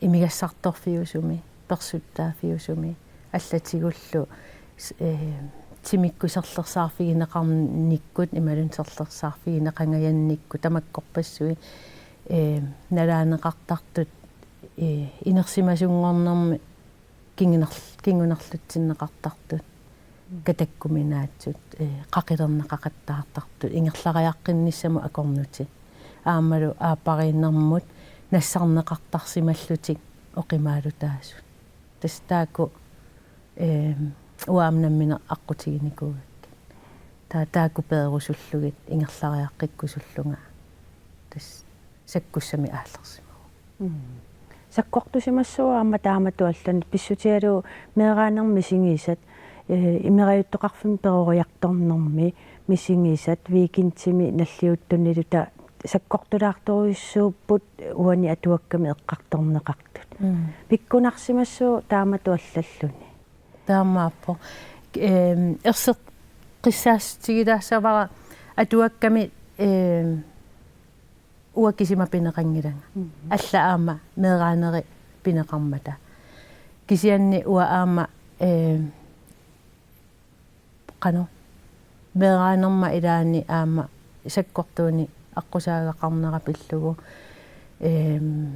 imigassartorfiusumi, persuttaaffiusumi, allatigullu s-, eem, timikkut serlersaarfigineqarnikkut, imaluunniit serlersaarfigineqangajannikkut, tamakkorpassuit, eem, nalaaneqartartut, ee, inersimasunngornermi kingunar-, kingunarlutsinneqartartut, katakkuminaatsut, ee, qaqilerneqaqattaartartut, ingerlariaqqinnissamut akornutit. Aammalu aappariinnermut nassarneqartarsimallutik oqimaalutaasut. Tassa taakku, eem, uanga aamma nammineq aqqutiginikuugakkit. Taa-, taakku peerusullugit ingerlariaqqikkusullunga. Tassa sakkussamik aallersimavoq. Mm. Sakkortusimassavat aamma taamatut allanut, pissutigalugu meeraanermi misigisat, ee, imerajuttoqarfimmi peroriartornermi misigisat weekendimi nalliuttuniluta sakkortulaartorujussuupput uani atuakkami eqqartorneqartut. Mm. Pikkunarsimassavat taamatut allalluni? Taamaappoq. Eem, erseqqissaatigilaassavara atuakkami, eem, uanga kisima pineqanngilanga. Mhm. Alla aamma meeraaneri pineqarmata. Kisianni uanga aamma, ee, qanoq, meeraanerma ilaanni aamma sakkortuunik aqqusaagaqarnera pillugu, eem,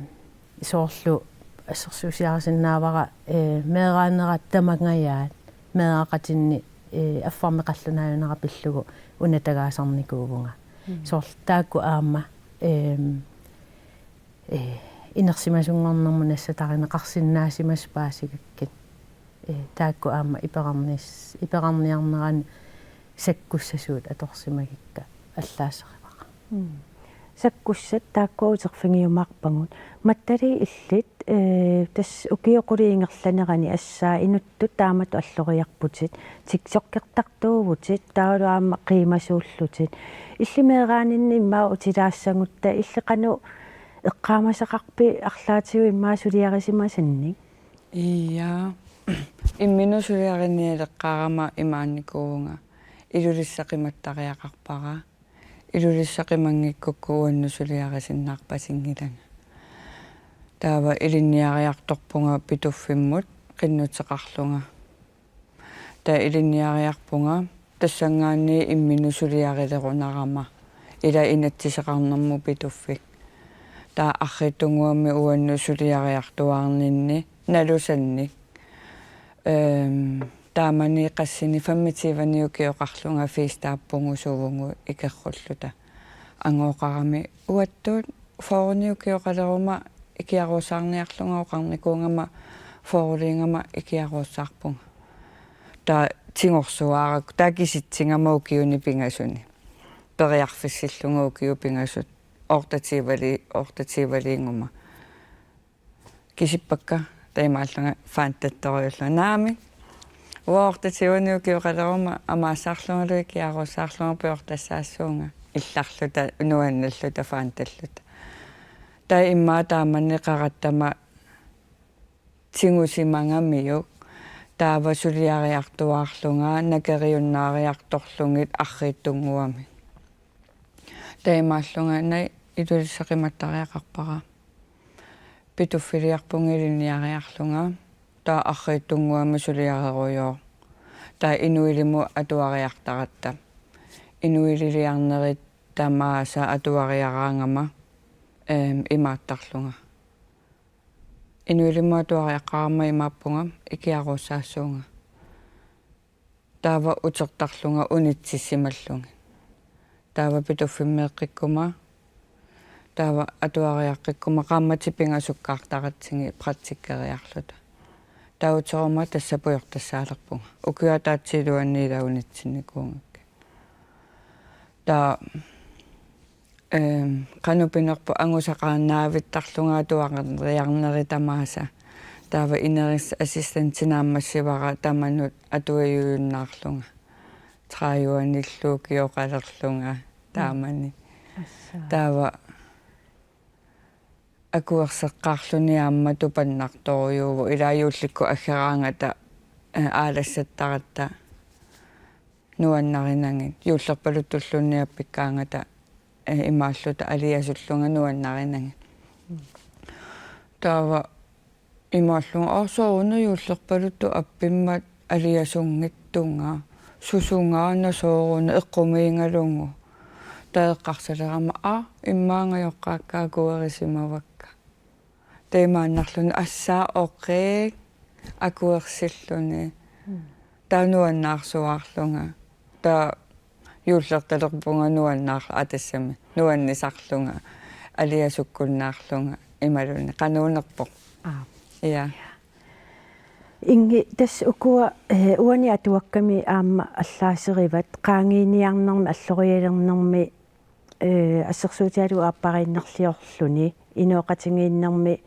soorlu assersuusiarisinnaavara, ee, meeraanera tamangajaat meeraqatinni, ee, affarmik qallunaajunera pillugu unatagaasarnikuuvunga. Mm. Soorlu taakku aamma, eem, ee, inersimasunngornermut nassatarineqarsinnaasimasut paasigakkit. Ee, taakku aamma iperarnis-, iperarniarnerani sakkussasuut atorsimagikka allaaserivara. Mm. Sakkussat taakku uterfigiumaarpagut. Mattalii illit, ee, tassa ukiut qulit ingerlanerani assaa inuttut taamatut alloriarputit, TikTokertartuuvutit, taavalu aamma qiimasuullutit. Illit meeraaninni immaqa utilaassagutta, illit qanoq eqqaamasaqarpit arlaatigut immaqa suliarisimasannik? Ija. Imminut suliarinialeqqaarama imaannikuuvunga: Ilulissat qimattariaqarpara. Ilulissat qimanngikkukku uannut suliarisinnaarpasinngilanga. Taava ilinniariartorpunga Pituffimmut qinnuteqarlunga. Taava ilinniariarpunga tassanngaanniit imminut suliarilerunarama, ila inatsiseqarnermut Pituffik. Taava arriitsunnguamik uannut suliariartuaarninni nalusannik. Ehm, taamani qassinik femogtyvenik ukioqarlunga fyrrenik suuvugut ikerrulluta. Angooqarami uattut fyrrenik ukioqaleruma ikiaroorsaarniarlunga, oqarnikuugama fyrreliigama ikiaroorsaarpunga. Taava tigorsuaarakku, taava kisitsigama ukiuni pingasuni. Periarfissillunga ukiut pingasut, otteogtyveli-, otteogtyveliiguma. Kisippakka, taamaallunga fantattorujullunga: Naamik, uanga otteogtyvenik ukioqaleruma amaassaarlungalu ikiaroorsaarlunga, piortassaassuunga. Illarluta, nuannalluta, fantalluta. Taava immaqa taamani qaratsama tigusimagamiuk. Taava suliariartuaarlunga nakeriunnaariartorlugit arriitsunnguamik. Taamaallunga: Naa, Ilulissat qimattariaqarpara. Pituffiliarpunga ilinniariarlunga. Taava arriitsunnguamik suliarerujoor. Taava inuilimut atuariartaratta. Inuililiarnerit tamaasa atuariaraangama, ehm, imaattarlunga. Inuillu atuariaqqaarama imaappunga ikiaruussaassuunga. Taava utertarlunga unitsissimallugit. Taava Pituffimmeeqqikkuma, taava atuariaqqikkuma qaammatit pingasukkaartaratsigit praktikkeriarluta. Taava uteruma tassa pujortassaalerpunga. Ukiup ataatsip iluani ila unitsinnikuugakkit. Taava, ehm, qanoq pinerpoq angusaqaannaavittarlunga atuariarneri tamaasa. Taava inerisassat assistentinik naammassivara tamanut atuajujunnaarlunga. Tredive-anillu ukioqalerlunga taamani. Assa. Taava akuerseqqaarluni aamma tupannartorujuuvoq ilaa juullikkut aggeraangata, eh, aalassattaratta nuannarinagit. Juullerpaluttulluunniit appikkaangata, eh, imaalluta aliasullunga nuannarinagit. Taava imaallunga: "Aa, sooruna juullerpaluttut appimmat aliasunngitsunga. Susungaana sooruna eqqumiigalugu." Taava eqqarsalerama: "Aa, immaqa angajoqqaakka akuerisimavakka." Taamaannarluni: "Assa, okay," akuersilluni. Mm. Taava nuannaarsuaarlunga. Taava juullertalerpunga nuannaar-, aa, tassami nuannisarlunga, aliasukkunnaarlunga imaluunniit qanuunerpoq. Aa. Ja. Ingi, tassa ukua, eh, uani atuakkami aamma allaaserivat qaangiiniarnermi allorialernermi, eh, assersuutigalugu aappariinnerliorluni, inooqatigiinnermi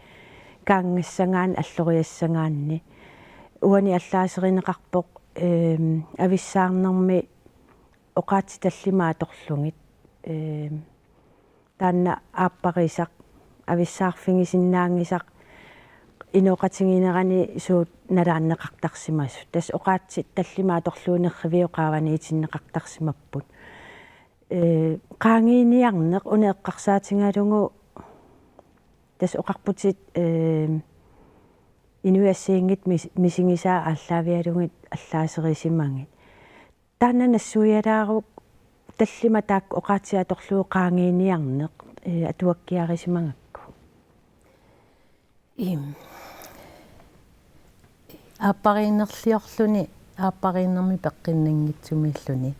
kaanngassagaanni alloriassagaanni. Uani allaaserineqarpoq, ehm, avissaarnermi oqaatsit tallimat atorlugit. Ehm, taanna aapparisaq, avissaarfigisinnaanngisaq, inooqatigiinnerani suut nalaanneqartarsimasut. Tassa oqaatsit tallimat atorlugit nerriviit qaavaniitinneqartarsimapput. Eh, qaangiiniarneq una eqqarsaatigalugu tassa oqarputit, eh, inuit assigiinngitsut mis-, misigisaat aallaavigalugit allaaserisimagit. Taanna nassuialaaruk tallimat taakku oqaatsit atorlugit qaangiiniarneq, eh, atuakkiarisimagakku. Im. Aappariinnerliorluni, aappariinnermi peqqinnanngitsumiilluni.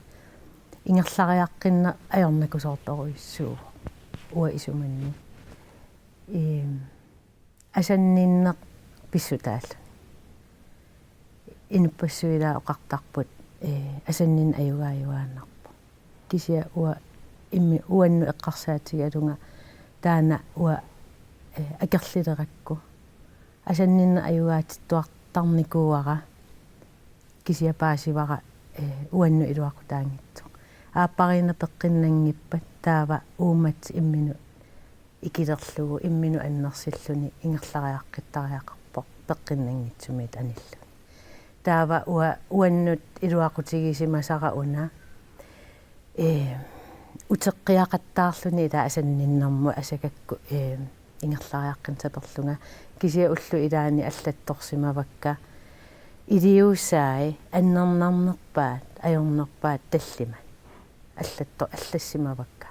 Ingerlariaqqinneq ajornakusoortorujussuuvoq uanga isumanni. Im. Asanninneq pissutaalluni. Inuppassuit ilaa oqartarput, eh, asanninneq ajugaajuaannarpoq. Kisianni uanga immi-, uannut eqqarsaatigalunga taanna uanga, eh, akerlilerakku. Asanninneq ajugaatittuartarnikuuara kisianni paasivara, eh, uannut iluaqutaanngitsoq. Aappariinneq peqqinnanngippat taava uummassuk imminut ikilerlugu imminut annersilluni ingerlariaqqittariaqarpoq peqqinnanngitsumik anilluni. Taava ua-, uannut iluaqutigisimasara una, ee, uteqqiaqattaarluni ilaa asanninnermut asagakku, ee, ingerlariaqqinnasaperlunga kisianni ullut ilaanni allattorsimavakka iliuusai annernarnerpaat ajornerpaat tallimat allatto-, allassimavakka.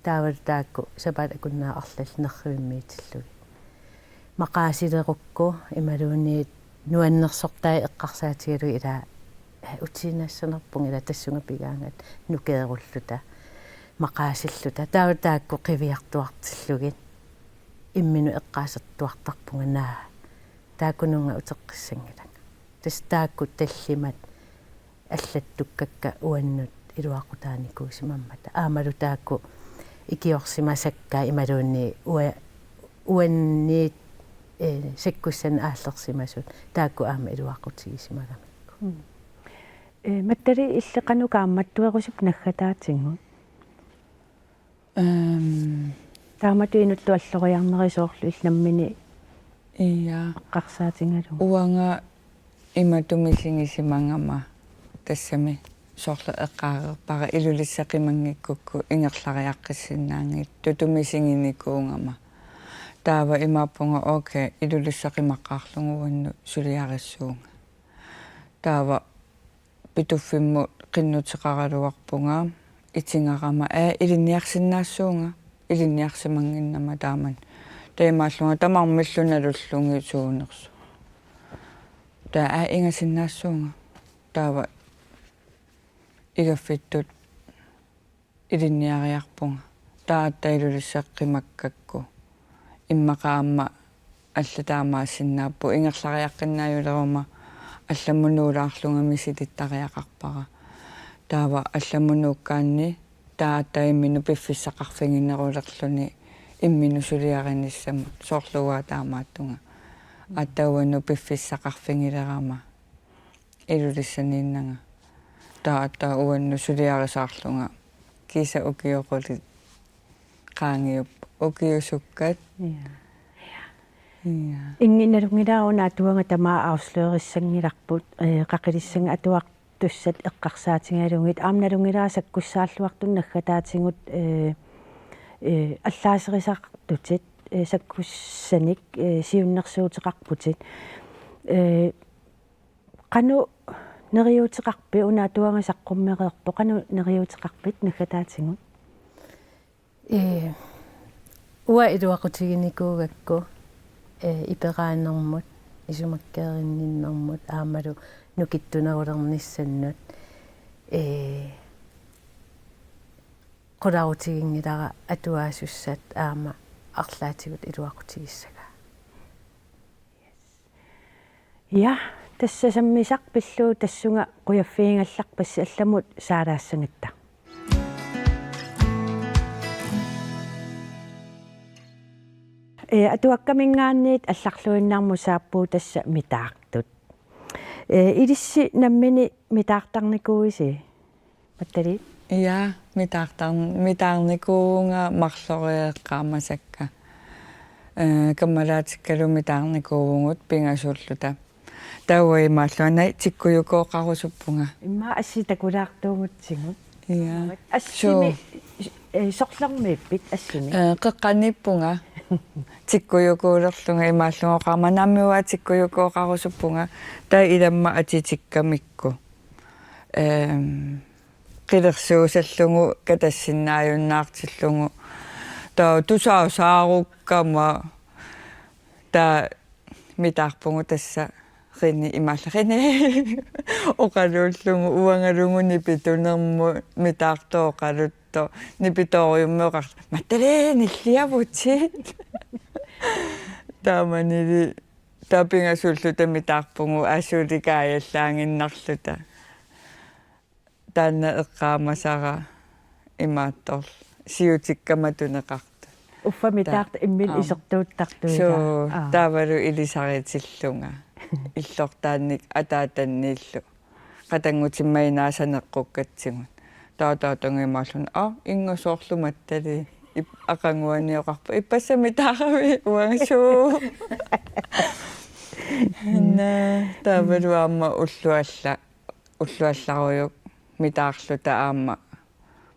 Taavalu taakku sapaatip akunnera arlallit nerrivimmiitillugit. Maqaasilerukku imaluunniit nuannersortai eqqarsaatigalugit ilaa, eh, utiinnassanerpunga ilaa tassunga pigaangat nukeerulluta, maqaasilluta. Taavalu taakku qiviartuartillugit imminut eqqaasertuartarpunga naa. Taakkununnga uteqqissanngilanga. Tassa taakku tallimat allattukkakka uannut iluaqutaanikuusimammata. Aammalu taakku ikiorsimasakka imaluunniit ua-, uanniit, eh, sakkussanik aallersimasut taakku aamma iluaqutigisimagakkit. Mm. Eh, Matali, illit qanoq kaammattuerusuppit naggataatigut? Ehm. Taamatut inuttut alloriarneri soorlu illit nammineq Ia. Eqqarsaatigalugu. Uanga imatut misigisimagama tassami soorlu eqqaareerpara Ilulissat qimanngikkukku ingerlariaqqissinnaanngitsutut misiginikuugama. Taava imaappunga okay, Ilulissat qimaqqaarlugu uannut suliarissuunga. Taava Pituffimmut qinnuteqaraluarpunga itigarama, aa, ilinniarsinnaassuunga, ilinniarsimannginnama taamani. Taamaallunga tamarmillu nalullugit suunersoq. Taava ingasinnaassuunga. Taava igaffittut ilinniariarpunga. Taava aatsaat Ilulissat qimakkakku. Immaqa aamma allat taamaassinnaapput, ingerlariaqqinnaajuleraama allamut nuulaarlunga misilittariaqarpara. Taava allamut nuukkaanni taava aatsaat imminut piffissaqarfiginerulerluni imminut suliarinissamut, soorlu uanga taamaattunga. Aatsaat uannut piffissaqarfigilerama Ilulissaniinnanga. Taava aatsaat uannut suliarisaarlunga kiisa ukiut qulit qaangiupput, ukiut sukkat. Ja. Ja. Ingi, nalunngilara una atuagaq tamaat afslørissanngilarput, eh, qaqilissanngit atuartussat eqqarsaatigalugit. Aamma nalunngilara sakkussaalluartunik naggataatigut, eh, eh, allaaserisartutit, eh, sakkussanik, eh, siunnersuuteqarputit. Eh, qanoq neriuuteqarpit, una atuagaq saqqummereerpoq, qanoq neriuuteqarpit naggataatigut? Ee, uanga iluaqutiginikuugakku, ee, iperaanermut, isumakkeerinninnermut aammalu nukittunerulernissannut, ee, qularutiginngilara atuaasussat aamma arlaatigut iluaqutigissagaat. Ja, tassa sammisaq pillugu tassunga qujaffigigallarpassi, allamut saalaassagatta. Ee, atuakkaminngaanniit allarluinnarmut saappugut tassa mitaartut. Ee, ilissi nammineq mitaartarnikuuisi? Mattali? Ja, mitaartar-, mitaarnikuuvunga marloriarlunga eqqaamasakka. Ee, kammalaatikkalu mitaarnikuuvugut pingasuulluta. Taava imaalluarnanga tikkujukooqarusuppunga. Immaqa assit takulaartuugutsigu. Ja. Assimi, suu, ee, sorlermiippit assimi? Ee, qeqqaniippunga. Tikkujukuulerlunga imaallunga oqarama nammineq tikkujukooqarusuppunga. Taava ilamma atitikkamikku. Ehm, qilersuusallugu katassinnaajunnaartillugu. Taava tusaasaarukkama taava mitaarpugut tassa René, imaallaat René oqaluullugu uangaluunniit nipitunermut mitaartoq oqaluttoq nipitoorujussuarmioqartoq Mattali nilliavutit. Taamanili taava pingasuulluta mitaarpugut asuli kaajallaaginnarluta. Taanna eqqaamasara imaattorli siutikkama tuneqartut. Uffa mitaartut imminut isertuuttartuillu. Suu, aap, taavalu ilisaritillunga. Illortaannik ataatanniillu. Qatanngutimma inaasaneqqukkatsigut. Taava taatanga imaalluni, aa, ingasoorlu Mattali. Ip-, aqaguani oqarpoq. Ippassaq mitaaravit uanga suu. Naa, taavalu aamma ullut alla ullut allarujuk mitaarluta aamma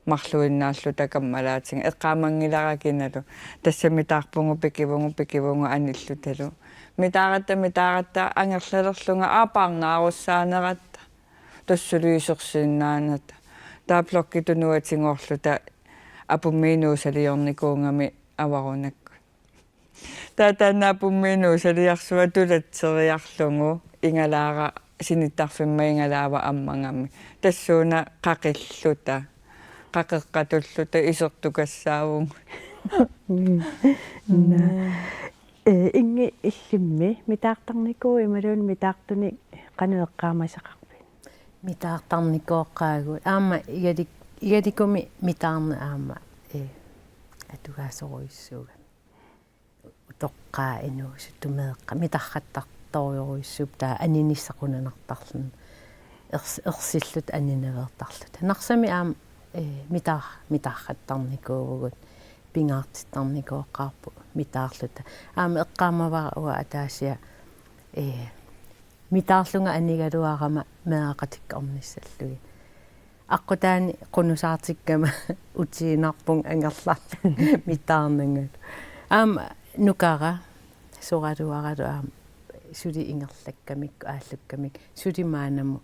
marluinnaalluta kammalaatigut eqqaamanngilara kinalu. Tassa mitaarpugut pikivugut, pikivugut anillutalu. Mitaaratta, mitaaratta angerlalerlunga aapaarnaarussaanerata. Tassa suli isersinnaanata. Taava blokkitut nuatigoorluta apummiinuusaliornikuugami avarunakkut. Taava taanna apummiinuusaliarsuaq tulatseriarlugu igalaara sinittarfimma igalaava ammagami. Tassuuna qaqilluta. Qaqeqqatulluta isertukassaavugut. Mm. Naa. Ee, Ingi, illimmi mitaartarnikuuit imaluunniit mitaartunik qanoq eqqaamasaqarpit? Mitaartarnikooqaagut. Aamma igalik-, igalikumi mitaarneq aamma, ee, atugaasorujussuugami. Utoqqaat inuusutut meeqqat mitarrattartorujussuupput taava aninissaq qunanartarluni. Ers-, ersilluta aninaveertarluta. Narsami aamma, ee, mitaar-, mitaarrattarnikuuvugut, pingaartittarnikooqaarput mitaarluta. Aamma eqqaamavara uanga ataaseq, ee, mitaarlunga anigaluarama meeraqatikka ornissallugit. Aqqutaani qunusaartikkama utiinnarpunga angerlarlunga mitaarnangalu. Aamma nukara soraluaralu aamma suli ingerlakkamikku aallukkamikku suli maannamut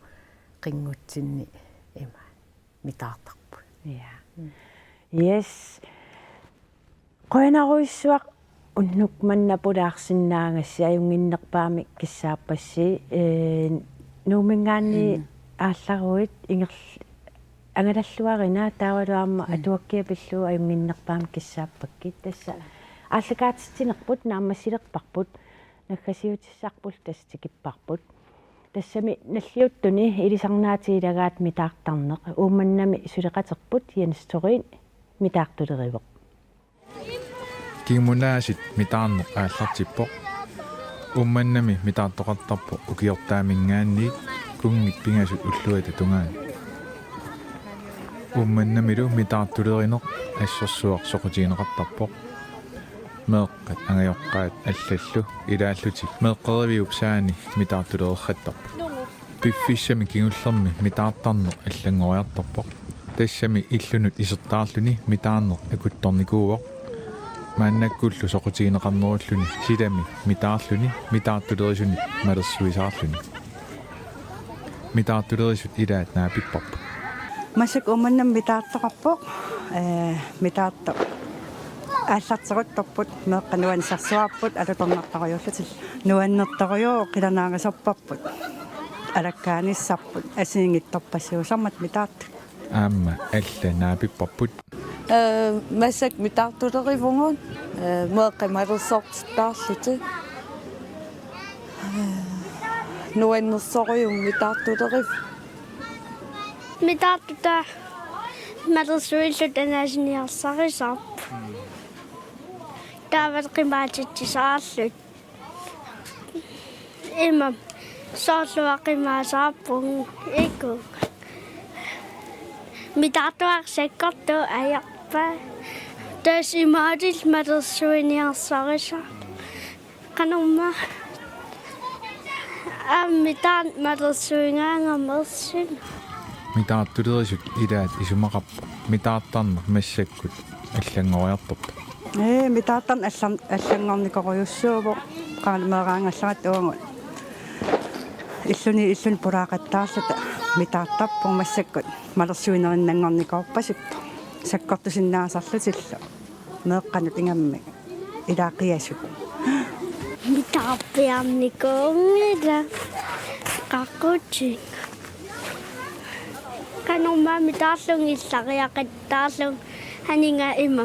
qinngutsinni ima mitaartarput. Ja. Mm. Yes. Qujanarujussuaq unnuk manna pulaarsinnaagassi ajunnginnerpaamik kissaappassi, ee, Nuumminngaanniit Mm. aallaruit ingerl-, angalalluarina taavalu aamma Mm. atuakkiat pillugu ajunnginnerpaamik kissaappakkit. Tassa aallakaatitsinerput naammassilerparput, naggasiutissarpullu tassa tikipparput. Tassami nalliuttuni ilisarnaatit ilagaat mitaartarneq. Uummannami suleqaterput Jens Torin mitaartulerivoq. Kingumut aasiit mitaarneq aallartippoq. Uummannami mitaartoqartarpoq ukiortaaminngaanniit kunngit pingasut ulluata tungaanut. Uummannamilu mitaartulerineq assersuaq soqutigineqartarpoq. Meeqqat angajoqqaat allallu ilaallutik meeqqeriviup saani mitaartulereertarpoq. Piffissami kingullermi mitaartarneq allanngoriartorpoq. Tassami illunut isertaarluni mitaarneq akuttornikuuvoq. Maannakkullu soqutigineqarnerulluni silami mitaarluni mitaartulerisunit malersuisaarluni. Mitaartulerisut ilaat naapipparput. Massakkut Uummannami mitaartoqarpoq, ee, mitaartoq aallarteruttorput, meeqqat nuannisarsuarput, alutornartorujuullutillu. Nuannertorujuuvoq, qilanaarisorparput. Alakkaanissarput, assigiinngitsorpassuusarmata mitaartut. Aamma alla naapipparput. Ee, massakkut mitaartulerivugut, ee, meeqqat malersortittaarlutik. Ee, nuannersorujuuvoq mitaartulerivoq. Mitaartuta malersuilluta anaasiniarsarisarput. Taava qimaatitsisaarluta. Ima soorlu qimaassavarput iku. Mitaartuaqqat sakkortuut ajorpaat. Tassa imaatillu malersuiniarsarisarput. Qanormaa aamma mitaarneq malersuigaangama ersinaa. Mitaartulerisut ilaat isumaqarpoq mitaartarneq massakkut allanngoriartorpoq. Ee, mitaartarneq allan-, allanngornikorujussuuvoq. Qanoq meeraagallaratta uagut illuni illuni pulaaqattaarluta mitaartarpugut massakkut malersuinerinnanngornikoorpasippoq. Sakkortusinnaasarlutillu meeqqanut ingammik ilaaqiasut. Mitaarpiarnikuunngilaq qaqutik. Qanormaa mitaarlugit illariaqattaarlugit aniga ima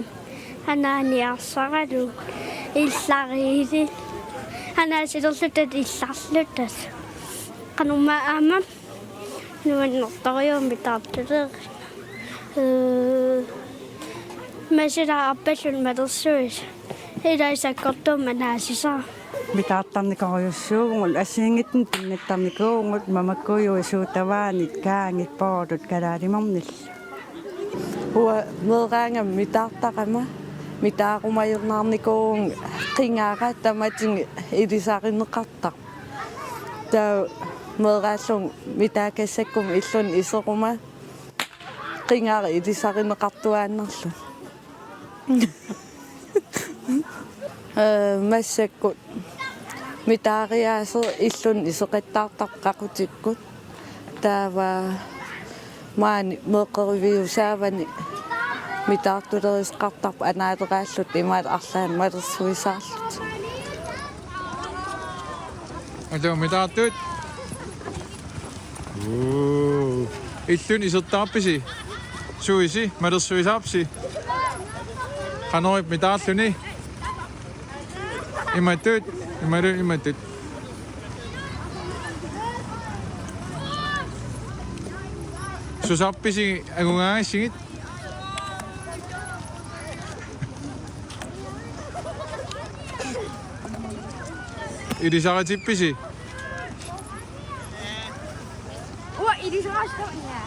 anaaniarsaralugu illariili. Anaasilerluta illarluta. Qanormaa aamma nuannertorujuuvoq mitaartulerit. Ee, masila arpalluni malersuisa. Ilai sakkortuummat anaasisaat. Mitaartarnikorujussuuvugut, assigiinngitsunik pinnattarnikuuvugut, mamakkujuit, suutavaanit, kaangit, poolut, kalaalimernillu. Uanga meeraagama mitaartarama, mitaarumajunnaarnikuuvugut qingara tamatigut ilisarineqartarpoq. Taava meeraallugu mitaakkassakkumut illuni iseruma qingara ilisarineqartuaannarlugu. Ee, massakkut mitaariaaseq illuni iseqattaartarpoq qaqutikkut. Taava maani meeqqeriviusaavani mitaartulerisoqartarpoq anaaleraalluta imaat arlaannik malersuisaarluta. Atu mitaartut. Uu. Illuni isertaarpisi? Suisi, malersuisaarpisi? Qanoq ippa mitaarluni? Imatut, imatut, imatut. Susarpisi angugaangassigit? Ilisaritippisi? Uanga ilisarassaanga.